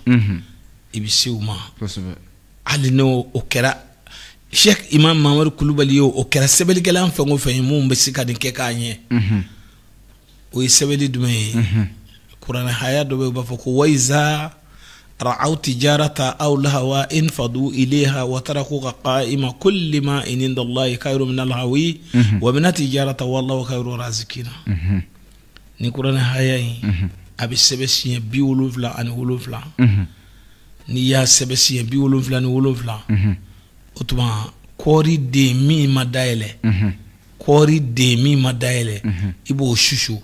i bɛ se u ma. Hali n'o o kɛra Cheikh Imam Mamadu Kulubali ye, o kɛra sɛbɛnnikɛla fɛn o fɛn ye mun bɛ se ka nin kɛ k'a ɲɛ, o ye sɛbɛnni jumɛn ye? Kuranɛ haya dɔ bɛ yen, u b'a fɔ ko wayiza ra'aw tijarata aw lahawa infadu ilayha wa tarakuka qa'ima kulli ma inda Allahi khairu min al-hawi wa min tijarata wallahu khairu razikina. Ni kuranɛ haya in a bɛ sɛbɛn siɲɛ 77. N'i y'a sɛbɛn siɲɛ 77, o tuma kɔɔri den min ma dayɛlɛ, kɔɔri den min ma dayɛlɛ, i b'o susu,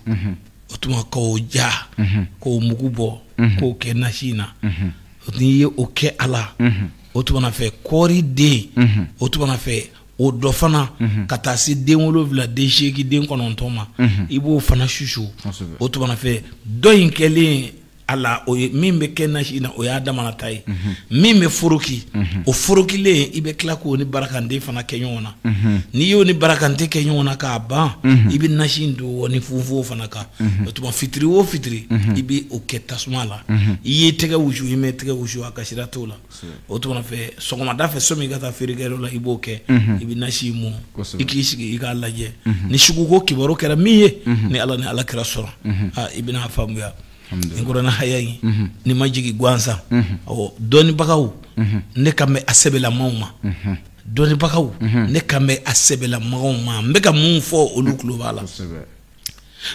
o tuma k'o ja, k'o mugu bɔ, k'o kɛ nasi in na. N'i ye o kɛ a la, o tuma na fɛ kɔɔri den, o tuma na fɛ o dɔ fana ka taa se den 7, den 8, den 9 ma, i b'o fana susu. O tuma na fɛ dɔ in kɛlen a la, o ye min bɛ kɛ nasi in na, o y'a damana ta ye. Min bɛ foroki, o forokilen i bɛ tila k'o ni barakante fana kɛ ɲɔgɔn na. N'i y'o ni barakante kɛ ɲɔgɔn na k'a ban, i bɛ nasi in don ni funfun fana kan. O tuma fitiri o fitiri, i bɛ o kɛ tasuma la. I y'i tɛgɛ wusu, i m'i tɛgɛ wusu, a kasira t'o la. O tuma fɛ sɔgɔmada fɛ, sɔmi i ka taa feerekɛyɔrɔ la, i b'o kɛ, i bɛ nasi in mɔ, i k'i sigi i k'a lajɛ. Ni suguko kibaru kɛra min ye, ni Ala ni Ala kira sɔrɔ, i bɛna faamuya. Nin kuranɛ haya in ni ma jigin gansan. Awɔ, dɔnnibagaw, ne kan bɛ a sɛbɛlamaw ma. Dɔnnibagaw, ne kan bɛ a sɛbɛlamaw ma. N bɛ ka mun fɔ, olu tulo b'a la.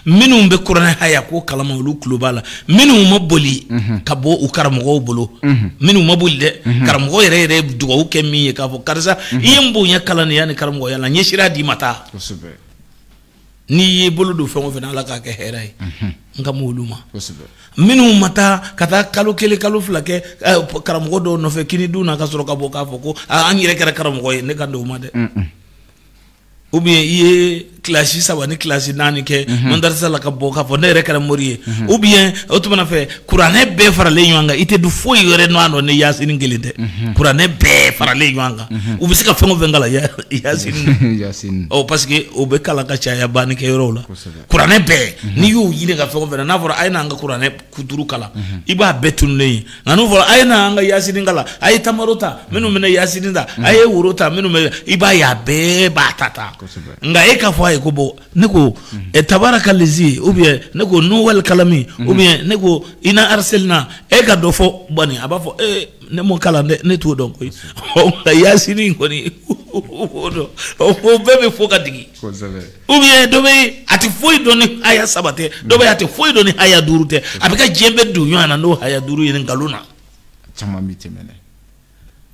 Minnu bɛ kuranɛ haya ko kalama, olu tulo b'a la. Minnu ma boli ka bɔ u karamɔgɔw bolo, minnu ma boli dɛ, karamɔgɔ yɛrɛ yɛrɛ dugawu kɛ min ye k'a fɔ karisa, i ye n bonya kalandenya ni karamɔgɔya la, n ye sira d'i ma taa. N'i y'i bolo don fɛn o fɛn na, Ala k'a kɛ hɛrɛ ye. N ka m'olu ma. Minnu ma taa ka taa kalo 1, kalo 2 kɛ karamɔgɔ dɔw nɔfɛ kini dun na, ka sɔrɔ ka bɔ k'a fɔ ko an yɛrɛ kɛra karamɔgɔ ye, ne ka don o ma dɛ. Ou bien i ye kilasi 3 ni kilasi 4 kɛ madarasa la ka bɔ k'a fɔ ne yɛrɛ kɛra mori ye. Ou bien o tuma na fɛ kuranɛ bɛɛ faralen ɲɔgɔn kan, i tɛ du foyi wɛrɛ nɔ dɔn ni yasini kelen tɛ. Kuranɛ bɛɛ faralen ɲɔgɔn kan, u bɛ se ka fɛn o fɛn kalan yasini. Ɔ parce que o bɛ kalan ka caya bannikɛyɔrɔw la. Kuranɛ bɛɛ n'i y'o ɲini ka fɛn o fɛn na, n'a fɔra a ye n'an ka kuranɛ kuturu kalan, i b'a bɛɛ tununnen ye. Nka n'o fɔra a ye n'an ka yasini kalan, a ye tamaro ta minnu bɛ yasini ta, a ye woro ta minnu bɛ, i b'a ye a bɛɛ b'a ta ta. Nka e k'a fɔ a ye ko bon, ne ko tabaraka lezi, ou bien ne ko nuwal kalami, ou bien ne ko ina arselna, e ka dɔ fɔ bani, a b'a fɔ ne m'o kalan dɛ, ne t'o dɔn koyi. Nka yasini kɔni o dɔn, o bɛɛ bɛ fɔ ka digi. Ou bien dɔ bɛ a tɛ foyi dɔn ni haya 3 tɛ, dɔ bɛ a tɛ foyi dɔn ni haya 5 tɛ, a bɛ ka diɲɛ bɛɛ don ɲɔgɔn na n'o haya 5 ye nkalon na. Caman bɛ tɛmɛ dɛ.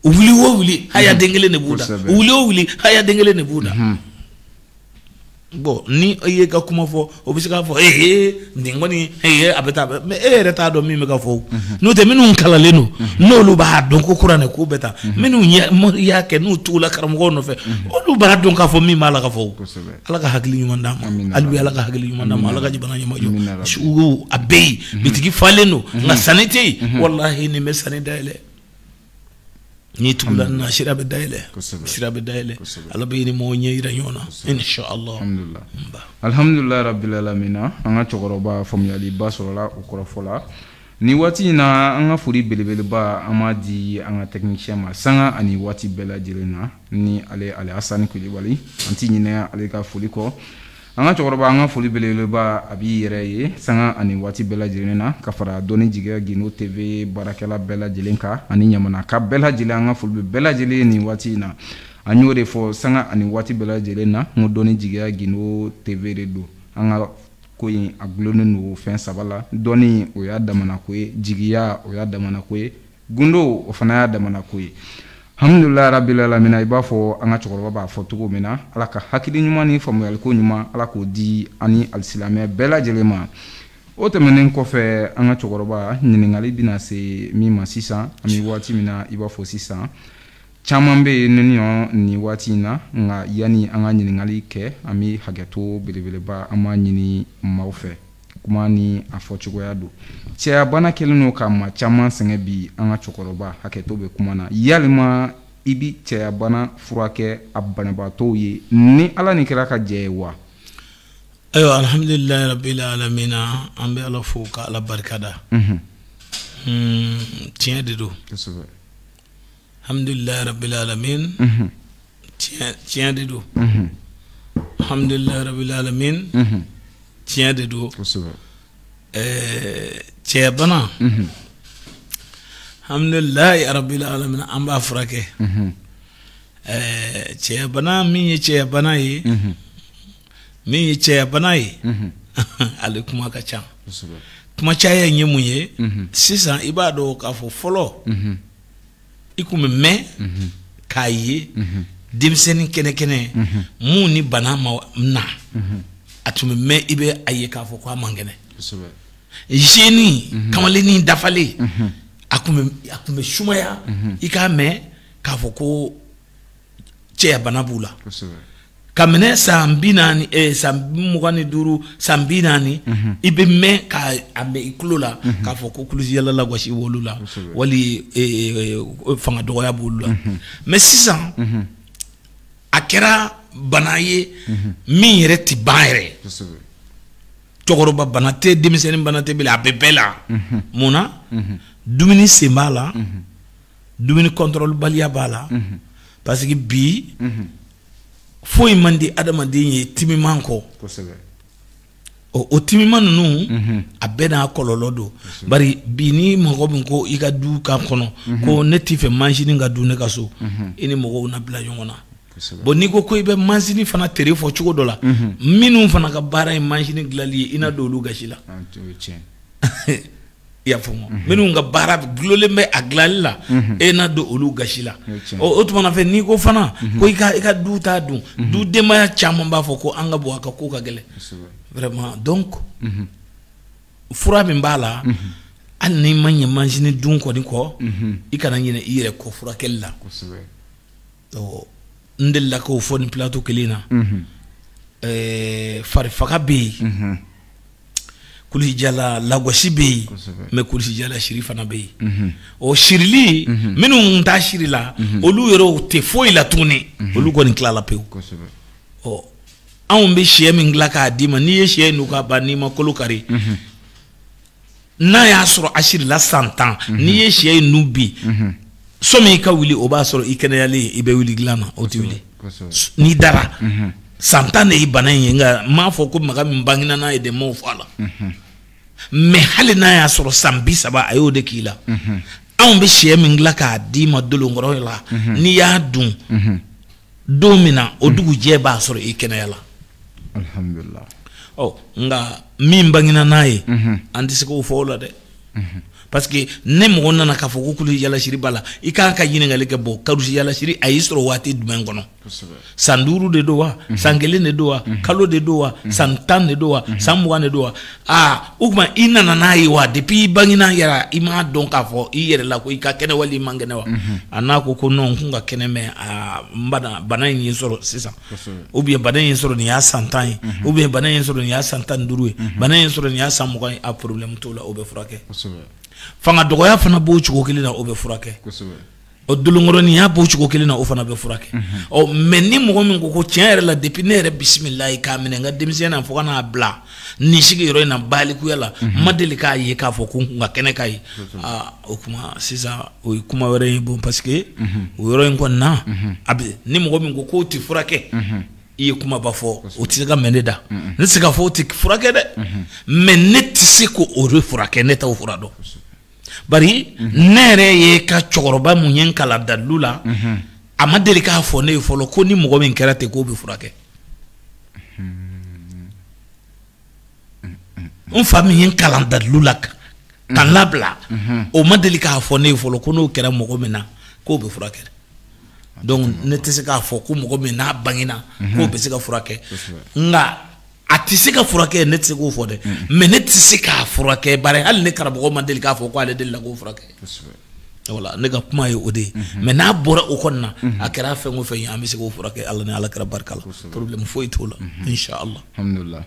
U wuli o wuli haya den kelen de b'u da, u wuli o wuli haya den kelen de b'u da. Bon, ni i ye ka kuma fɔ, o bɛ se k'a fɔ nin kɔni a bɛ taa, mais e yɛrɛ t'a dɔn min bɛ ka fɔ o. N'o tɛ minnu kalanlen don, n'olu b'a dɔn ko kuranɛ ko bɛ taa, minnu y'a kɛ n'u tugula karamɔgɔw nɔfɛ, olu b'a dɔn k'a fɔ min b'a la ka fɔ o. Ala ka hakili ɲuman d'an ma, hali bi Ala ka hakili ɲuman d'an ma, Ala ka jamana ɲɛmajɔ. Sugu a bɛ yen, bitigi falen don, nka sanni tɛ yen. Walahi nin bɛ sanni dayɛlɛ. N'i tugula na, sira bɛ dayɛlɛ, sira bɛ dayɛlɛ. Ala bɛ ni mɔgɔw ɲɛ yira ɲɔgɔn na, inshallah. Alhamdulillah rabbil alamin. An ka cɛkɔrɔba faamuyaliba sɔrɔla o kɔrɔfɔ la. Nin waati in na, an ka foli belebeleba an b'a di an ka technicien ma sanga ani waati bɛɛ lajɛlen na, ni ale Asani Kulibali. An ti ɲinɛ ale ka foli kɔ. An ka cɛkɔrɔba, an ka foli belebeleba a b'i yɛrɛ ye sanga ani waati bɛɛ lajɛlen na, ka fara dɔnni jigiya Guindo TV baarakɛla bɛɛ lajɛlen kan ani ɲamanaka bɛɛ lajɛlen. An ka foli bɛ bɛɛ lajɛlen nin waati in na. An y'o de fɔ sanga ani waati bɛɛ lajɛlen na, n ko dɔnni jigiya Guindo TV de don. An ka ko in a gulonnen don fɛn 3 la. Dɔnni, o y'a damana ko ye, jigiya, o y'a damana ko ye, gundo, o fana y'a damana ko ye. Alhamdulillah rabbil alamin. I b'a fɔ an ka cɛkɔrɔba b'a fɔ cogo min na, Ala ka hakili ɲuman ni faamuyaliko ɲuman, Ala k'o di ani alisilamɛ bɛɛ lajɛlen ma. O tɛmɛnen kɔfɛ, an ka cɛkɔrɔba, ɲininkali bɛna se min ma sisan, an bɛ waati min na i b'a fɔ sisan, caman bɛ yen nin waati in na. Nka yanni an ka ɲininkali kɛ, an bɛ hakɛto belebeleba an b'a ɲini maaw fɛ, kuma ni a fɔcogoya don. Cɛyabana kɛlen don ka maa caman sɛgɛn bi. An ka cɛkɔrɔba, hakɛto bɛ kuma na, yalima i bi cɛyabana furakɛ a banabaatɔw ye ni Ala ni kɛra ka jɛ ye wa? Ayiwa, alhamdulilayi rabbil alamina, an bɛ Ala fo ka Ala barikada. Tiɲɛ de don. Alhamdulilayi rabbil alamin, tiɲɛ de don. Alhamdulilayi rabbil alamin, tiɲɛ de don. Cɛyabana, alhamdulilayi rabbil alamin, an b'a furakɛ. Cɛyabana min ye cɛyabana ye, min ye cɛyabana ye, ale kuma ka ca. Kuma caya in ye mun ye? Sisan i b'a dɔn k'a fɔ fɔlɔ i kun bɛ mɛn k'a ye denmisɛnnin kɛnɛ kɛnɛ mun ni bana ma na, a tun bɛ mɛn i bɛ a ye k'a fɔ ko a man kɛnɛ. Jeune kamalennin dafalen, a kun bɛ sumaya i k'a mɛn k'a fɔ ko cɛyabana b'u la. Ka minɛ san 40, san 25, san 40, i bɛ mɛn ka a mɛn i tulo la k'a fɔ ko kulusijala lagosi b'olu la, wali fanga dɔgɔya b'olu la. Mais sisan a kɛra bana ye min yɛrɛ tɛ ban yɛrɛ. Cɛkɔrɔba bana tɛ, denmisɛnnin bana tɛ bilen, a bɛ bɛɛ la. Mun na? Dumuni sen b'a la, dumuni contrôle baliya b'a la, parce que bi foyi man di adamaden ye timiman kɔ. O timiman ninnu, a bɛɛ n'a kɔlɔlɔ don. Bari bi ni mɔgɔ min ko i ka du kan kɔnɔ ko ne t'i fɛ mansin ka dun ne ka so, i ni mɔgɔw na bila ɲɔgɔn na. Bon, n'i ko i bɛ mansin fana tere fɔ cogo dɔ la, minnu fana ka baara ye mansin dilanli ye, i na don olu gasi la. I y'a faamu? Minnu ka baara gulonlen bɛ a dilanli la, e na don olu gasi la. O tuma na fɛ, n'i ko fana ko i ka du t'a dun, du denbaya caman b'a fɔ ko an ka bɔ a ka ko ka gɛlɛn vraiment. Donc fura min b'a la, hali n'i ma ɲɛ mansin dun kɔni kɔ, i kana ɲinɛ i yɛrɛ kɔ furakɛli la. N delila k'o fɔ nin plateau kelen na. Farifaga bɛ yen, kulusijala lagosi bɛ yen, mais kulusijala siri fana bɛ yen. O sirili, minnu t'a siri la, olu yɛrɛw tɛ foyi la tuguni, olu kɔni tilala pewu. Ɔ, anw bɛ sɛ min dilan k'a d'i ma, n'i ye sɛ in ka ban, n'i ma kolo kari, n'a y'a sɔrɔ a sirila san 10, n'i ye sɛ in dun bi, sɔmi i ka wuli, o b'a sɔrɔ i kɛnɛyalen, i bɛ wuli dilan na, o tɛ wuli. N'i dara, san 10 de ye bana in ye. Nka n m'a fɔ ko maga min bangena n'a ye dɛ, n m'o fɔ a la. Mais hali n'a y'a sɔrɔ san 30 a y'o de k'i la, anw bɛ sɛ min dilan k'a d'i ma dolonkɔrɔ la, n'i y'a dun don min na, o dugujɛ b'a sɔrɔ i kɛnɛya la. Alhamdulillah. Ɔ, nka min bangena n'a ye, an tɛ se k'o fɔ o la dɛ, parce que ne mɔgɔ nana k'a fɔ ko kulusijala siri b'a la, i kan ka ɲininkali kɛ: bɔn, kulusijala siri a y'i sɔrɔ waati jumɛn kɔnɔ? San 5 de don wa, san 1 de don wa, kalo de don wa, san 10 de don wa, san 20 de don wa? Aa, o tuma i nana n'a ye wa? Depuis i bangena yɛrɛ, i m'a dɔn k'a fɔ i yɛrɛ la ko i ka kɛnɛ wali i man kɛnɛ wa? A n'a ko ko non, n kun ka kɛnɛ, mais aa, n bana in ye n sɔrɔ sisan, ou bien bana in ye n sɔrɔ nin y'a san 10 ye, ou bien bana in ye n sɔrɔ nin y'a san 15 ye, bana in ye n sɔrɔ nin y'a san 20 ye, a problème t'o la, o bɛ furakɛ. Fanga dɔgɔya fana b'o cogo kelen na, o bɛ furakɛ. O dolonkɔrɔninya b'o cogo kelen na, o fana bɛ furakɛ. Ɔ, mais ni mɔgɔ min ko ko tiɲɛ yɛrɛ la, depuis ne yɛrɛ bisimilayi k'a minɛ n ka denmisɛnnin na fo ka n'a bila nin sigiyɔrɔ in na balikuya la, n ma deli k'a ye k'a fɔ ko n kun ka kɛnɛ ka ye, aa, o kuma sisan, o ye kuma wɛrɛ ye. Bon, parce que o yɔrɔ in kɔni na, a bɛ ni mɔgɔ min ko k'o tɛ furakɛ, i ye kumaba fɔ, o tɛ se ka mɛn ne da. Ne tɛ se k'a fɔ o tɛ furakɛ dɛ, mais ne tɛ se k'o de furakɛ, ne t'o fura dɔn. Bari ne yɛrɛ ye ka cɛkɔrɔba mun ye n kalan dalilu la, a ma deli k'a fɔ ne ye fɔlɔ ko ni mɔgɔ min kɛra ten k'o bɛ furakɛ. N fa min ye n kalan dalilu la ka n labila, o ma deli k'a fɔ ne ye fɔlɔ ko n'o kɛra mɔgɔ min na k'o bɛ furakɛ. Donc ne tɛ se k'a fɔ ko mɔgɔ min n'a bangena k'o bɛ se ka furakɛ. Nka a tɛ se ka furakɛ, ne tɛ se k'o fɔ dɛ, mais ne tɛ se k'a furakɛ, bari hali ne karamɔgɔ ma deli k'a fɔ ko ale delila k'o furakɛ. Wala ne ka kuma ye o de ye. Mais n'a bɔra o kɔni na, a kɛra fɛn o fɛn ye, an bɛ se k'o furakɛ Ala ni Ala kɛra barika la, problème foyi t'o la, inshallah. Alhamdulillah,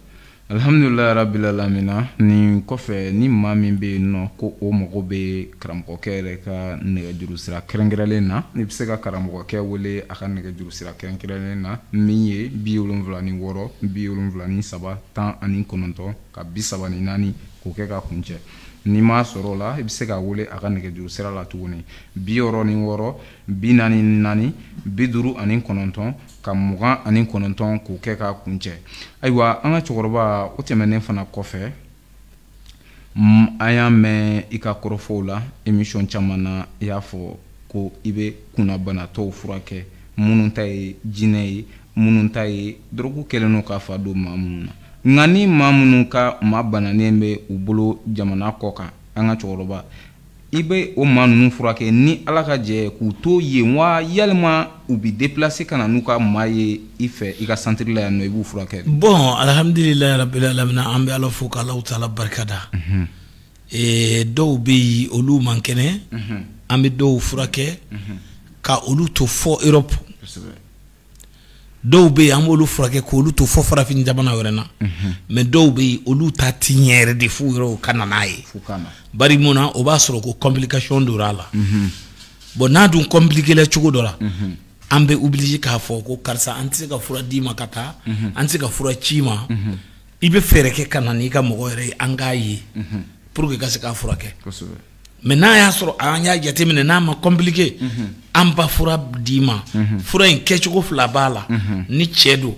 alhamdulillah rabbil alamina. Nin kɔfɛ, ni maa min bɛ yen nɔ ko o mago bɛ karamɔgɔkɛ yɛrɛ ka nɛgɛjuru sira kɛrɛnkɛrɛnlen na, i bɛ se ka karamɔgɔkɛ wele a ka nɛgɛjuru sira kɛrɛnkɛrɛnlen na min ye 76 73 19 ka 34 k'o kɛ ka kuncɛ. N'i m'a sɔrɔ o la, i bɛ se ka wele a ka nɛgɛjuru sira la tuguni, 66 44 59 ka 29 k'o kɛ ka kuncɛ. Ayiwa, an ka cɛkɔrɔba, o tɛmɛnen fana kɔfɛ, An y'a mɛn i ka kɔrɔfɔw la émission caman na, i y'a fɔ ko i bɛ kunnabanatɔw furakɛ, minnu ta ye jinɛ ye, minnu ta ye dɔrɔgu kɛlen don k'a fa don maa minnu na. Nka ni maa minnu ka maa bananen bɛ u bolo jamana kɔ kan, an ka cɛkɔrɔba, i bɛ o maa ninnu furakɛ ni Ala ka jɛ k'u to yen wa, yalima u bɛ déplacer ka na n'u ka maa ye i fɛ i ka centre la yan nɔ, i b'u furakɛ? Bon, alhamdulilayi rabbil alamin, an bɛ Ala fo k'Alahu taala barika da. Dɔw bɛ yen, olu man kɛnɛ, an bɛ dɔw furakɛ ka olu to fɔ Europe. Dɔw bɛ yen, an b'olu furakɛ k'olu to fɔ farafin jamana wɛrɛ na. Mais dɔw bɛ yen, olu ta ti ɲɛ yɛrɛ de f'u yɛrɛ ka na n'a ye. Bari mun na? O b'a sɔrɔ ko complication donna a la. Bon, n'a dun compliqué la cogo dɔ la, an bɛ obligé k'a fɔ ko karisa, an tɛ se ka fura d'i ma ka taa, an tɛ se ka fura ci ma, i bɛ fɛɛrɛ kɛ ka na n'i ka mɔgɔ yɛrɛ ye, an k'a ye pour que ka se k'a furakɛ. Mais n'a y'a sɔrɔ an y'a jateminɛ n'a ma compliqué, an ba fura d'i ma. Fura in kɛcogo fila b'a la ni cɛ don,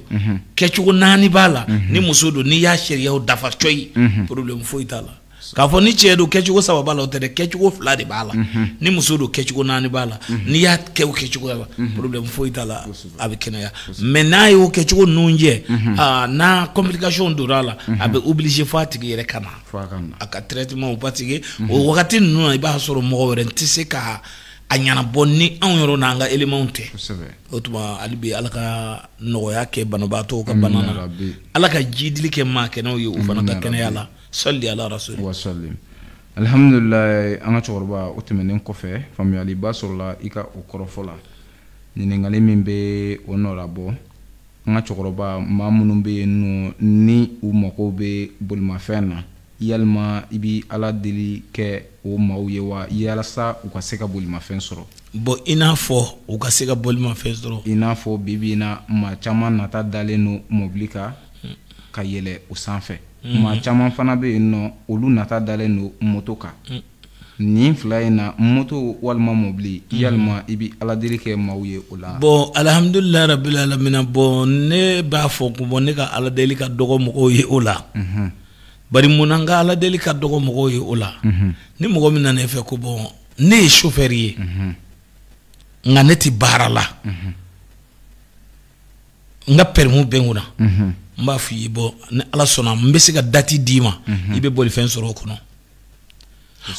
kɛcogo naani b'a la ni muso don. N'i y'a sariyaw dafa cɔyi, problème foyi t'a la. K'a fɔ ni cɛ don kɛcogo saba b'a la, o tɛ dɛ, kɛcogo fila de b'a la. Ni muso don, kɛcogo naani b'a la. N'i y'a kɛ o kɛcogo la, problème foyi t'a la, a bɛ kɛnɛya. Mais n'a y'o kɛcogo ninnu jɛ, n'a complication donna a la, a bɛ obligé f'a tigi yɛrɛ ka na a ka traitement, parce que o wagati ninnu na, i b'a sɔrɔ mɔgɔ wɛrɛ tɛ se ka a ɲɛnabɔ ni anw yɔrɔ n'an ka éléments tɛ. O tuma hali bi, Ala ka nɔgɔya kɛ banabaatɔw ka bana na, Ala ka jidili kɛ maa kɛnɛw ye u fana ka kɛnɛya la. Sali ala rasul wa sallim. Alhamdulillah, an ka cɛkɔrɔba, o tɛmɛnen kɔfɛ, faamuyaliba sɔrɔla i ka o kɔrɔfɔ la. Ɲininkali min bɛ o nɔ labɔ, an ka cɛkɔrɔba, maa minnu bɛ yen nɔ ni u mago bɛ bolimafɛn na, yalima i bɛ Ala deli kɛ o maaw ye wa, yalasa u ka se ka bolimafɛn sɔrɔ? Bon, i n'a fɔ u ka se ka bolimafɛn sɔrɔ? I n'a fɔ bi bi in na, maa caman nata dalen don mobili kan ka yɛlɛ o sanfɛ. Maa caman fana bɛ yen nɔ, olu nata dalen don moto kan. Nin fila in na, moto walima mobili, yalima i bɛ Ala deli kɛ maaw ye o la? Bon, alhamdulilayi rabbil alamina. Bon, ne b'a fɔ ko bon, ne ka Ala deli ka dɔgɔ mɔgɔw ye o la. Bari mun na n ka Ala deli ka dɔgɔ mɔgɔw ye o la? Ni mɔgɔ min nana e fɛ ko bon, ne ye chauffeur ye, nka ne tɛ baara la, n ka permis bɛ n kunna, n b'a f'i ye, bon, ni Ala sɔnna, n bɛ se ka date d'i ma, i bɛ bolifɛn sɔrɔ o kɔnɔ.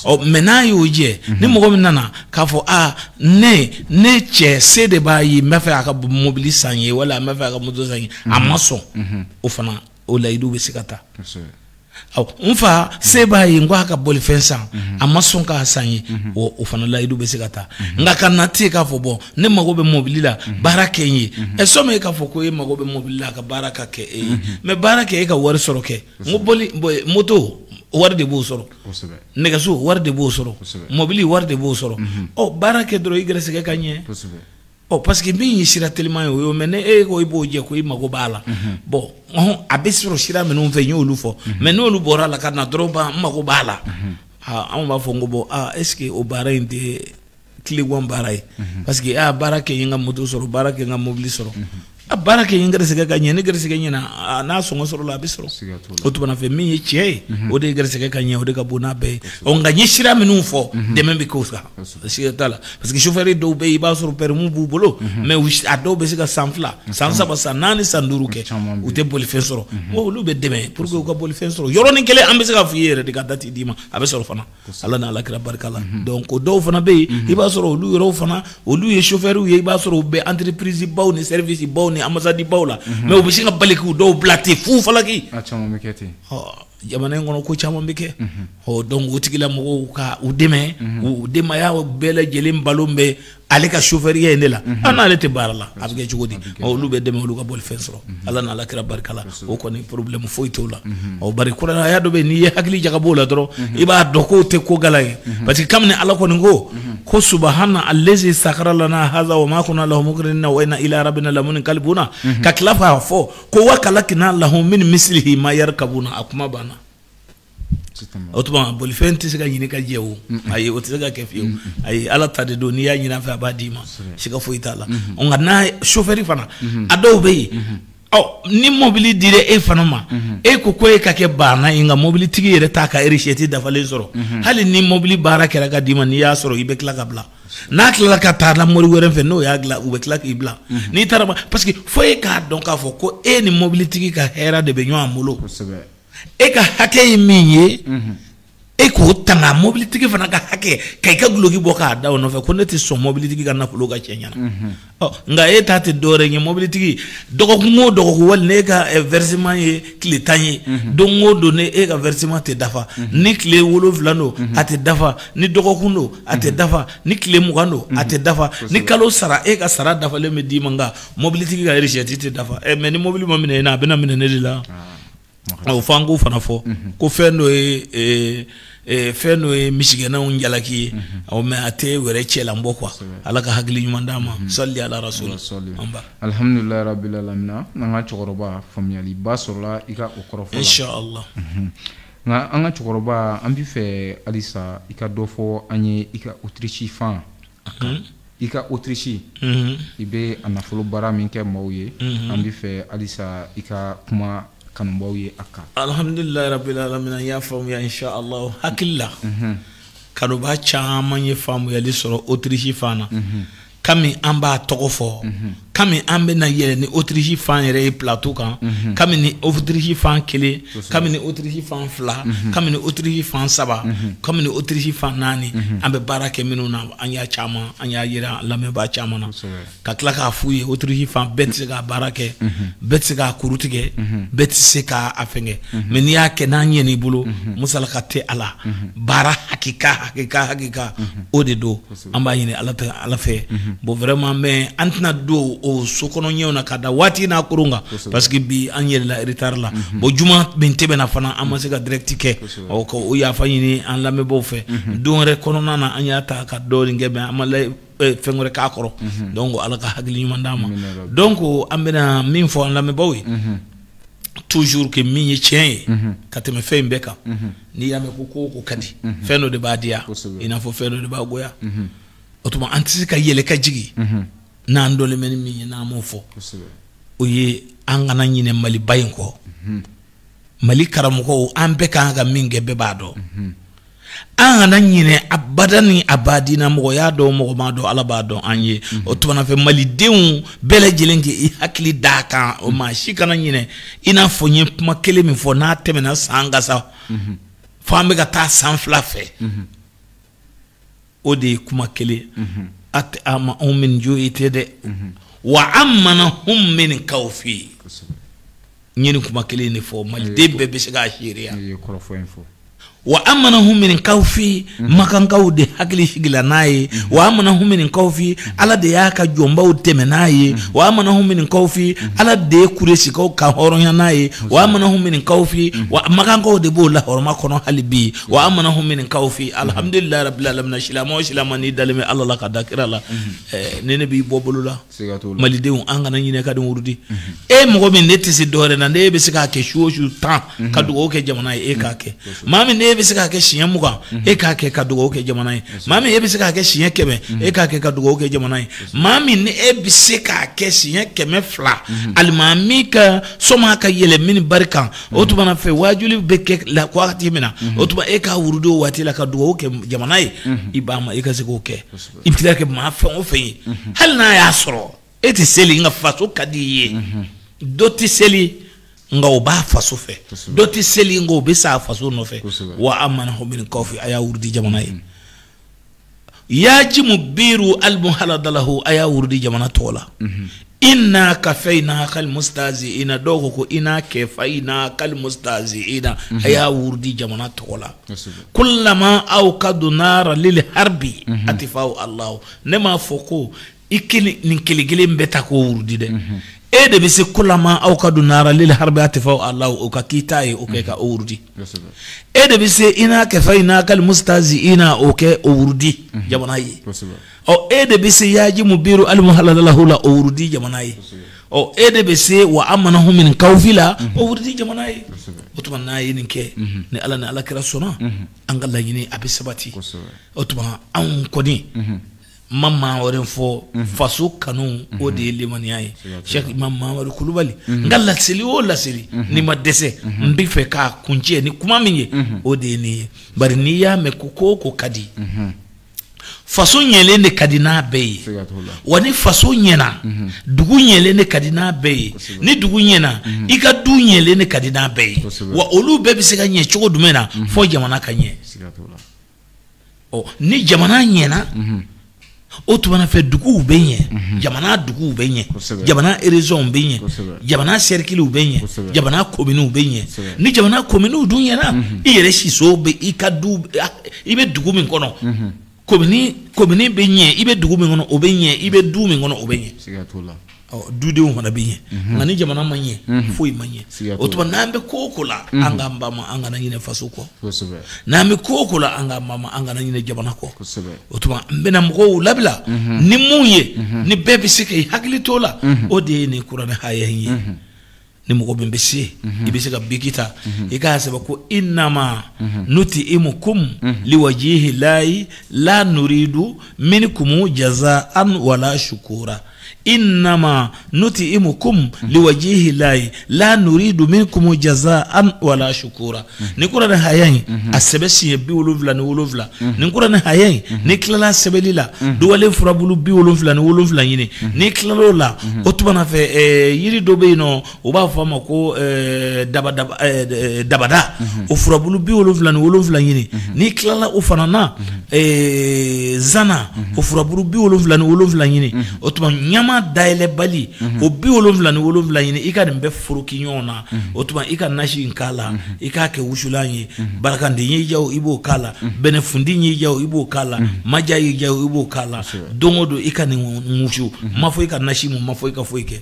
Ɔ, mais n'a y'o jɛ, ni mɔgɔ min nana k'a fɔ aa, ne cɛ se de b'a ye, n b'a fɛ a ka mobili san ye wala n b'a fɛ a ka moto san ye, a ma sɔn, o fana o layidu bɛ se ka ta. Awɔ, n fa se b'a ye, n ko a ka bolifɛn san, a ma sɔn k'a san ye, o fana layidu bɛ se ka ta. Nka ka na ten k'a fɔ bon, ne mago bɛ mobili la, baara kɛ n ye, ɛ, sɔmi e k'a fɔ ko e mago bɛ mobili la, a ka baara ka kɛ e ye, mais baara kɛ, e ka wari sɔrɔ kɛ. N ko boli moto wari de b'o sɔrɔ, nɛgɛso wari de b'o sɔrɔ, mobili wari de b'o sɔrɔ. Ɔ, baara kɛ dɔrɔn, i gɛrɛsɛgɛ ka ɲɛ. Ɔ, parce que min ye sira teliman ye, o ye. Mais ne e ko i b'o jɛ ko i mago b'a la, bon, ɔhɔn, a bɛ sɔrɔ sira minnu fɛ, n y'olu fɔ. Mais n'olu bɔra a la ka na dɔrɔn, ban, n mago b'a la, aa, anw b'a fɔ n ko bon, aa, est ce que o baara in tɛ tilegan baara ye? Parce que aa, baara kɛ n ka moto sɔrɔ, baara kɛ n ka mobili sɔrɔ, a baara kɛ n gɛrɛsɛgɛ ka ɲɛ. Ni gɛrɛsɛgɛ ɲɛna, n'a sɔngɔ sɔrɔ la, a bɛ sɔrɔ. O tuma fɛ, min ye tiɲɛ ye, o de ye gɛrɛsɛgɛ ka ɲɛ, o de ka bon n'a bɛɛ ye. Ɔ, nka n ye sira minnu fɔ, dɛmɛ bɛ k'o kan, siga t'a la. Parce que chauffeur dɔw bɛ yen, i b'a sɔrɔ permis b'u bolo, mais a dɔw bɛ se ka san 2, san 3, san 4, san 5 kɛ, u tɛ bolifɛn sɔrɔ. Bon, olu bɛ dɛmɛ pour que u ka bolifɛn sɔrɔ yɔrɔnin kelen. An bɛ se k'a f'i ye yɛrɛ de ka date d'i ma, a bɛ sɔrɔ fana, Ala n'Ala kira barika la. Donc o dɔw fana bɛ yen, i b'a sɔrɔ olu yɔrɔw fana, olu ye chauffeur ye, i b'a sɔrɔ u bɛ entreprise baw ni service baw ni ambassade baw la, mais u bɛ sin ka bali k'u dɔw bila ten fu falaki. A caman bɛ kɛ ten. Ɔ, jamana in kɔnɔ, ko caman bɛ kɛ. Ɔ, donc o tigilamɔgɔw ka u dɛmɛ, u denbaya bɛɛ lajɛlen balo bɛ ale ka chauffeur in de la, an n'ale tɛ baara la, a bɛ kɛ cogo di? Ɔ, olu bɛ dɛmɛ, olu ka bolifɛn sɔrɔ, Ala n'Ala kira barika la. O kɔni, problème foyi t'o la. Ɔ, bari kuranaya dɔ bɛ yen, n'i ye hakili jagabɔ o la dɔrɔn, i b'a dɔn k'o tɛ ko gala ye. Parce que kabini Ala kɔni ko subahana allazi sakara lana haza wa ma kunna lahu mukrinina wa inna ila rabbina lamunqalibuna, ka tila k'a fɔ ko wa kalakina lahu min mislihi ma yarkabuna, a kuma banna. O tuma bolifɛn tɛ se ka ɲini ka jɛ o, ayi, o tɛ se ka kɛ fiyewu, ayi. Ala ta de don, n'i y'a ɲini a fɛ, a b'a d'i ma, siga foyi t'a la. Nka n'a chauffeur fana, a dɔw bɛ yen, Ɔ ni mobili dira e fana ma e ko ko e ka kɛ baana ye nka mobilitigi yɛrɛ t'a ka recette dafalen sɔrɔ hali ni mobili baara kɛra ka d'i ma n'i y'a sɔrɔ i bɛ tila ka bila n'a tilala ka taa la mori wɛrɛ fɛ n'o y'a dilan u bɛ tila k'i bila n'i taara parce que fo e k'a dɔn k'a fɔ ko e ni mobilitigi ka hɛrɛ de bɛ ɲɔgɔn bolo e ka hakɛ ye min ye e k'o tanga mobilitigi fana ka hakɛ ka i ka duloki bɔ k'a da o nɔfɛ ko ne tɛ sɔn mobilitigi ka nafolo ka cɛ ɲɛna ɔ nka e ta tɛ dɔwɛrɛ ye mobilitigi dɔgɔkun o dɔgɔkun wali n'e ka versement ye tile 10 ye don o don ne e ka versement tɛ dafa ni tile 7 don a tɛ dafa ni dɔgɔkun don a tɛ dafa ni tile 20 don a tɛ dafa ni kalo sara e ka sara dafalen bɛ d'i ma nka mobilitigi ka recette tɛ dafa mais ni mobili ma minɛ e na a bɛna minɛ ne de la. O f'an k'o fana fɔ ko fɛn dɔ ye fɛn dɔ ye misigɛnnaw jalaki ye mais a tɛ wɛrɛ cɛlan bɔ quoi Ala ka hakili ɲuman d'an ma sali ala rasul alhamdulilayi rabbil alamin an ka cɛkɔrɔba faamuyaliba sɔrɔla i ka o kɔrɔfɔ la inshallah nka an ka cɛkɔrɔba an bɛ fɛ halisa i ka dɔ fɔ an ye i ka Autriche fan a kan i ka Autriche i bɛ a nafolo baara min kɛ maaw ye an bɛ fɛ halisa i ka kuma kanubaw ye a kan alhamdulilayi rabbil alamin an y'a faamuya inshallah hakili la kanuba caman ye faamuyali sɔrɔ Autriche fan na kami an b'a tɔgɔ fɔ kami an bɛna yɛlɛ ni Autriche fan yɛrɛ ye plateau kan kami ni Autriche fan 1 kami ni Autriche fan 2 kami ni Autriche fan 3 kami ni Autriche fan 4 an bɛ baara kɛ minnu na an y'a caman an y'a yira lamɛnbaa caman na ka tila k'a f'u ye Autriche fan bɛɛ tɛ se k'a baara kɛ bɛɛ tɛ se k'a kuru tigɛ bɛɛ tɛ se k'a fɛngɛ mais n'i y'a kɛ n'a ɲɛn'i bolo musalaka tɛ a la baara hakika hakika hakika o de don an b'a ɲini Ala fɛ bon vraiment mais an tɛna don o so kɔnɔ ɲɛw na ka da waati n'a koron kan parce que bi an yɛlɛla retard la bon juma min tɛmɛna fana an ma se ka direct kɛ ɔ ka o yafa ɲini an lamɛnbaaw fɛ don wɛrɛ kɔnɔna na an y'a ta ka dɔɔnin kɛ mais an ma fɛn wɛrɛ k'a kɔrɔ donc Ala ka hakili ɲuman d'an ma donc an bɛna min fɔ an lamɛnbaaw ye toujours que min ye tiɲɛ ye ka tɛmɛ fɛn in bɛɛ kan n'i y'a mɛn ko ko o ko ka di fɛn dɔ de b'a diya i n'a fɔ fɛn dɔ de b'a goya o tuma an tɛ se ka yɛlɛ ka jigin n'an dɔnlen bɛ ni min ye n'an m'o fɔ o ye an kana ɲinɛ Maliba in kɔ Mali karamɔgɔw an bɛɛ kan ka min kɛ bɛɛ b'a dɔn an kana ɲinɛ abada ni abadina mɔgɔ y'a dɔn mɔgɔ m'a dɔn Ala b'a dɔn an ye o tuma fɛ malidenw bɛɛ lajɛlen k'i hakili d'a kan o maa si kana ɲinɛ i n'a fɔ n ye kuma kelen min fɔ n'a tɛmɛna san kan sa fo an bɛ ka taa san 2 fɛ o de ye kuma kelen at'amahum min ju'i tɛ dɛ wa amanahum min kawfi n ye nin kuma kelen de fɔ maliden bɛɛ bɛ se k'a seereya wa amanahum min kawfi makankaw de hakili sigila n'a ye wa amanahum min kawfi Ala de y'a ka jɔnbaw tɛmɛ n'a ye wa amanahum min kawfi Ala de ye kuresikaw ka hɔrɔnya n'a ye wa amanahum min kawfi wa makankaw de b'o la hɔrɔma kɔnɔ hali bi wa amanahum min kawfi alhamdulilayi rabbil alamin silamɛ o silamɛ n'i dalen bɛ Ala la ka da kira la ne b'i bɔ bolo la malidenw an kana ɲinɛ ka nin wurudi e mɔgɔ min ne tɛ se dɔwɛrɛ na ne bɛ se k'a kɛ su o su 10 ka dugawu kɛ jamana ye e k'a kɛ maa min ne bɛ se k'a kɛ siɲɛ 20 e k'a kɛ ka dugawu kɛ jamana ye maa min e bɛ se k'a kɛ siɲɛ 100 e k'a kɛ ka dugawu kɛ jamana ye maa min ne e bɛ se k'a kɛ siɲɛ 200 alimami ka sɔma ka yɛlɛ min bari kan o tuma na fɛ waajuli bɛ kɛ la waati min na o tuma e k'a wurudi o waati la ka dugawu kɛ jamana ye i b'a ma i ka se k'o kɛ i bɛ tila kɛ maa fɛn o fɛn ye hali n'a y'a sɔrɔ e tɛ seli nka faso ka di i ye dɔ tɛ seli nka o b'a faso fɛ dɔ tɛ seli nka o bɛ sa a faso nɔfɛ wa amanahum min kawfi a y'a wurudi jamana ye yajimu biru almuhaladalahu a y'a wurudi jamana tɔgɔ la inna kafayna kal mustazi'ina dɔw ko ko inna kafayna kal mustazi'ina a y'a wurudi jamana tɔgɔ la kullama awqadu nara lil harbi atifaw Allah ne m'a fɔ ko i kelen nin kelen kelen bɛɛ ta k'o wurudi dɛ e de bɛ se kullama awqadu nara lil harbi atifaw Allah o ka k'i ta ye o kɛ ka o wurudi e de bɛ se inna kafayna kal mustazi'ina o kɛ o wurudi jamana ye ɔ e de bɛ se yajimu biru almuhaladalahu la o wurudi jamana ye ɔ e de bɛ se wa amanahum min kawfi la o wurudi jamana ye o tuma n'a ye nin kɛ ni Ala ni Ala kira sɔnna an ka laɲini a bɛ sabati o tuma anw kɔni Ma maa wɛrɛ fɔ faso kanu o de ye limaniya ye. Cheikh Imam Mamadu Kulubali n ka laseli o laseli ni ma dɛsɛ n bɛ fɛ k'a kuncɛ ni kuma min ye o de ye nin ye. Bari n'i y'a mɛn ko ko o ko ka di, faso ɲɛlen de ka di n'a bɛɛ ye. Wa ni faso ɲɛna, dugu ɲɛlen de ka di n'a bɛɛ ye. Ni dugu ɲɛna, i ka du ɲɛlen de ka di n'a bɛɛ ye. Wa olu bɛɛ bɛ se ka ɲɛ cogo jumɛn na fo jamana ka ɲɛ. Ɔ ni jamana ɲɛna, o tuma fɛ duguw bɛ ɲɛ, jamana duguw bɛ ɲɛ, jamana régions bɛ ɲɛ, jamana cercles bɛ ɲɛ, jamana communes bɛ ɲɛ. Ni jamana communes dun ɲɛna, i yɛrɛ siso bɛ i ka du, i bɛ dugu min kɔnɔ, commune bɛ ɲɛ, i bɛ dugu min kɔnɔ o bɛ ɲɛ, i bɛ du min kɔnɔ o bɛ ɲɛ. Ɔ dudenw fana bɛ ɲɛ. Nka ni jamana ma ɲɛ, foyi ma ɲɛ. O tuma n'an bɛ ko o ko la, an k'an ba ma, an kana ɲinɛ faso kɔ. N'an bɛ ko o ko la, an k'an ba ma, an kana ɲinɛ jamana kɔ. O tuma n bɛna mɔgɔw labila ni mun ye, ni bɛɛ bɛ se k'i hakili t'o la, o de ye nin kuranɛ haya in ye. Ni mɔgɔ min bɛ se, i bɛ se ka biki ta, i k'a sɛbɛn ko innama nuti'imukum liwajihi lahi la nuridu minkum jaza'an wala shukura. Innama nuti'imukum liwajihi lahi la nuridu minkum jaza'an wala shukura. Ni kuranɛ haya in a sɛbɛn siɲɛ 77. Ni kuranɛ haya in, ni tilala sɛbɛnni la, duwalen furabulu 77 ɲini. Ni tilal'o la, o tuma na fɛ yiri dɔ bɛ yen nɔ, u b'a fɔ a ma ko dabada, o furabulu 77 ɲini. Ni tilala o fana na, zana, o furabulu 77 ɲini. O tuma ɲama dayɛlɛbali, o 77 ɲini. I ka nin bɛɛ foroki ɲɔgɔn na. O tuma i ka nasi in k'a la, i k'a kɛ wusulan ye. Barakanden y'i diya o, i b'o k'a la. Bɛnɛfundi y'i diya o, i b'o k'a la. Maja y'i diya o, i b'o k'a la. Don o don i ka nin wusu. Ma fɔ i ka nasi mun, ma fɔ i ka foyi kɛ,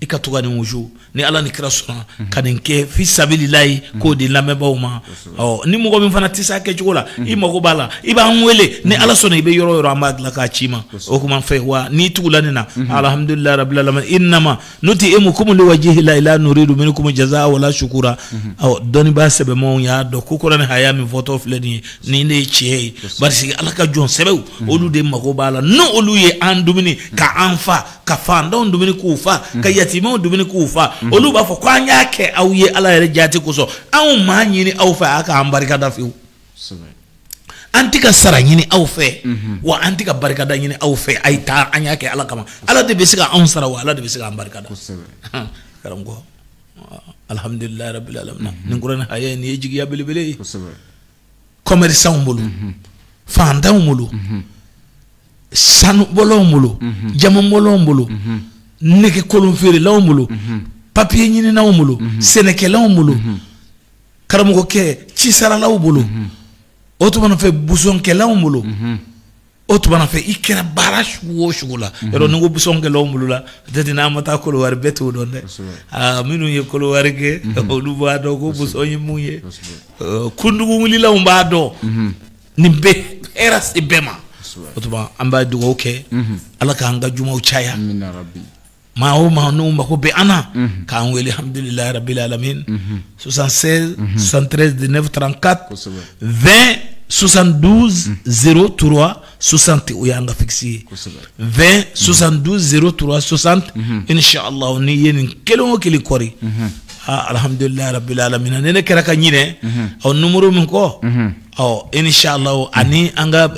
i ka to ka nin wusu. Ni Ala ni kira sɔnna ka nin kɛ fi sabililayi k'o di lamɛnbaaw ma. Ɔ ni mɔgɔ min fana tɛ se a kɛcogo la, i mago b'a la, i b'an wele. Ni Ala sɔnna, i bɛ yɔrɔ o yɔrɔ, an b'a dilan k'a ci ma. O kuma fɛ wa n'i tugula nin na, alhamdulilayi rabbil alamin, innama nuti'imukum liwajihi lahi la nuridu minkum jazaa wala shukura. Ɔ dɔnnibaa sɛbɛmanw y'a dɔn ko kuranɛ haya min fɔtɔ filɛ nin ye, nin de ye tiɲɛ ye. Bari Ala ka jɔn sɛbɛw, olu de mago b'a la. N'olu ye an dumuni ka an fa, ka fantanw dumuni k'u fa, ka yatimɛw dumuni k'u fa, olu b'a fɔ ko an y'a kɛ aw ye Ala yɛrɛ jaati kosɔn, anw m'a ɲini aw fɛ a k'an barikada fiyewu. An tɛ ka sara ɲini aw fɛ, wa an tɛ ka barikada ɲini aw fɛ. A ye taa, an y'a kɛ Ala kama. Ala de bɛ se ka anw sara, wa Ala de bɛ se k'an barikada. Karamɔgɔ, alhamdulilayi rabbil alamin, nin kuranɛ haya nin ye jigiya belebele ye commerçant bolo, fantanw bolo, sanubɔlaw bolo, jamanbɔlaw bolo, nɛgɛ kolon feerelaw bolo, papiye ɲininaw bolo, sɛnɛkɛlaw bolo, karamɔgɔkɛ cisaralaw bolo, o tuma fɛ busɔnkɛlaw bolo. O tuma fɛ i kɛra baara sugu o sugu la, yɔrɔ ni ko busɔnkɛlaw bolo la, peut-être n'an ma taa Kolowari, bɛɛ t'o dɔn dɛ. Aa minnu ye Kolowari kɛ, olu b'a dɔn ko busɔn ye mun ye. Kundugu wulilaw b'a dɔn. Nin bɛɛ hɛrɛ se bɛɛ ma. O tuma an b'a dugawu kɛ, Ala k'an ka jumaw caya. Maa o maa n'u mako bɛ an na, k'an wele, alhamdulilayi rabbil alamin, 76 73 19 34, 20 72 03 60, o y'an ka fixe ye, 20 72 03 60. Inshallah, n'i ye nin kelen o kelen kɔri, ah alhamdulilayi rabbil alamin. Ni ne kɛra ka ɲinɛ ɔ numéro min kɔ, ɔ inshallah, ani an ka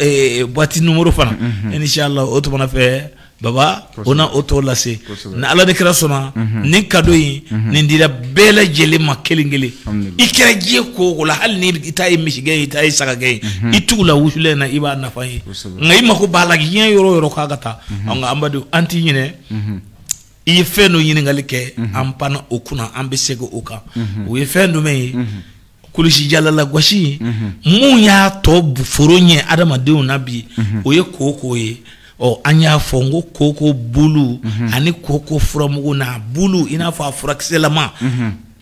boîte numéro fana, inshallah, o tuma fɛ baba o na o t'o lase. Ni Ala ni kira sɔnna, nin cadeau in nin dira bɛɛ lajɛlen ma kelen kelen. I kɛra diɲɛ ko o ko la, hali ni i ta ye misigɛn ye, i ta ye sagagɛn ye, i tugula wusulen na, i b'a nafa ye. Nka i mako b'a la diɲɛ yɔrɔ o yɔrɔ k'a ka taa. Nka an b'a dɔn an t'i ɲinɛ. I ye fɛn dɔ ɲininkali kɛ, an panna o kunna, an bɛ segin o kan. O ye fɛn jumɛn ye? Kulusi jalala gosi mun y'a tɔ foro ɲɛ adamadenw na bi, o ye koko ye. Ɔ an y'a fɔ n ko koko bulu ani koko furamugu n'a bulu, i n'a fɔ a furakisɛlama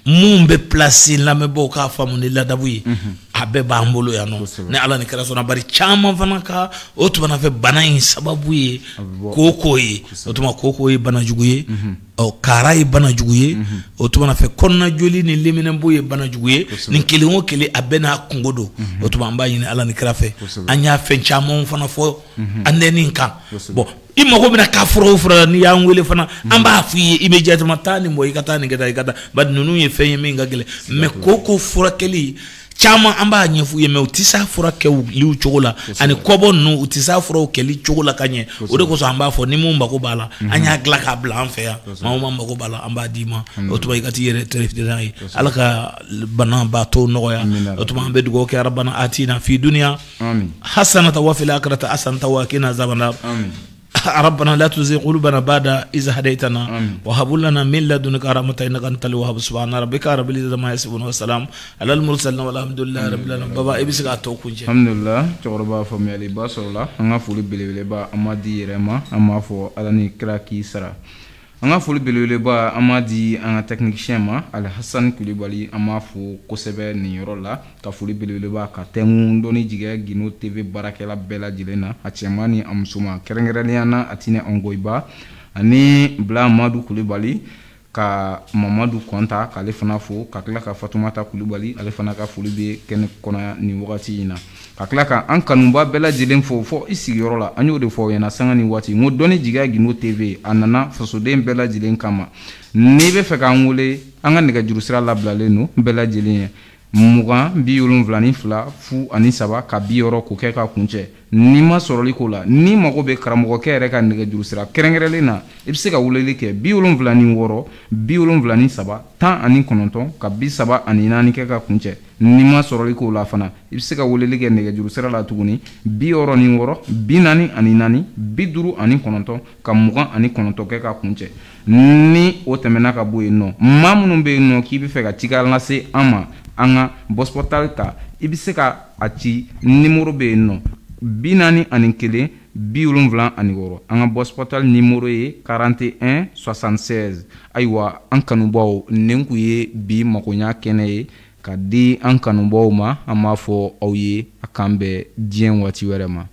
mun bɛ place, lamɛnbaaw k'a faamu ni ladabu ye. A A bɛɛ b'an bolo yan nɔ ni Ala ni kira sɔnna. Bari caman fana ka o tuma na fɛ bana in sababu ye kooko ye. O tuma kooko ye bana jugu ye, ɔ kara ye bana jugu ye, o tuma na fɛ kɔnɔnajoli ni leminɛnbo ye bana jugu ye. Nin kelen o kelen a bɛɛ n'a kungo don. O tuma an b'a ɲini Ala ni kira fɛ, an y'a fɛn caman fana fɔ an nɛni kan. Bon, i mago bɛna k'a fura o fura la, n'i y'an wele fana, an b'a f'i ye immédiatement, taa nin bɔ, i ka taa nin kɛ tan, i ka taa. Bari ninnu ye fɛn ye min ka gɛlɛn, mais kooko furakɛli caman an b'a ɲɛf'u ye, mais u tɛ s'a furakɛliw cogo la, ani kɔbɔ ninnu u tɛ s'a furaw kɛli cogo la ka ɲɛ. O de kosɔn an b'a fɔ ni mun mago b'a la, an y'a dilan k'a bila an fɛ yan. Maa o maa mago b'a la, an b'a d'i ma. O tuma i ka t'i yɛrɛ tɛrɛ n'a ye. Ala ka banabaatɔ nɔgɔya. O tuma an bɛ dugawu kɛ, Rabbana atina fi dunya hasanata wa fil akhirati hasanata wa qina azaban nar. ربنا لا تزغ قلوبنا بعد إذ هديتنا وهب لنا من لدنك رحمة إنك أنت الوهاب. سبحان ربك رب العزة عما يصفون وسلام على المرسلين والحمد لله رب العالمين. Baba, i bɛ se k'a tɔ kuncɛ. Alhamdulillah, cɛkɔrɔba, faamuyaliba sɔrɔla. An ka foli belebeleba an b'a di yɛrɛ ma, an b'a fɔ Ala ni kira k'i sara. An ka foli belebeleba an b'a di an ka technicien ma, Alihasani Kulibali, an b'a fo kosɛbɛ nin yɔrɔ la. Ka foli belebeleba ka tɛnku dɔnni jigɛ Guindo TV baarakɛla bɛɛ lajɛlen na, a cɛman ni a musoman, kɛrɛnkɛrɛnnenya na Atinɛ Ongoyiba ani Bila Madu Kulibali, ka Mamadu Kɔnta k'ale fana fo, ka tila ka Fatumata Kulibali, ale fana ka foli bɛ kɛnɛ kɔnɔ nin wagati in na, ka tila ka an kanuba bɛɛ lajɛlen fo fo i sigiyɔrɔ la. An y'o de fɔ aw ɲɛna sanga ni waati, n ko dɔnni jigiya Guindo TV a nana fasoden bɛɛ lajɛlen kama. N'i bɛ fɛ k'an wele, an ka nɛgɛjuru sira labilalen don bɛɛ lajɛlen ye, 20 72 0 3 ka 60 k'o kɛ ka kuncɛ. N'i ma sɔrɔli k'o la, n'i mago bɛ karamɔgɔkɛ yɛrɛ ka nɛgɛjuru sira kɛrɛnkɛrɛnlen na, i bɛ se ka weleli kɛ 76 73 19 ka 34 kɛ ka kuncɛ. N'i ma sɔrɔli k'o la fana, i bɛ se ka weleli kɛ nɛgɛjuru sira la tuguni, 66 44 59 ka 29 kɛ ka kuncɛ. Ni o tɛmɛna ka bɔ yen nɔ, maa minnu bɛ yen nɔ k'i bɛ fɛ ka cikan lase an ma an ka box postal ta, i bɛ se ka a ci, numéro bɛ yen nɔ, 41 76. An ka box postal numéro ye 41 76. Ayiwa, an kanubaw, nin kun ye bi makoɲa kɛnɛ ye ka di an kanubaw ma. An b'a fɔ aw ye a k'an bɛn diɲɛ waati wɛrɛ ma.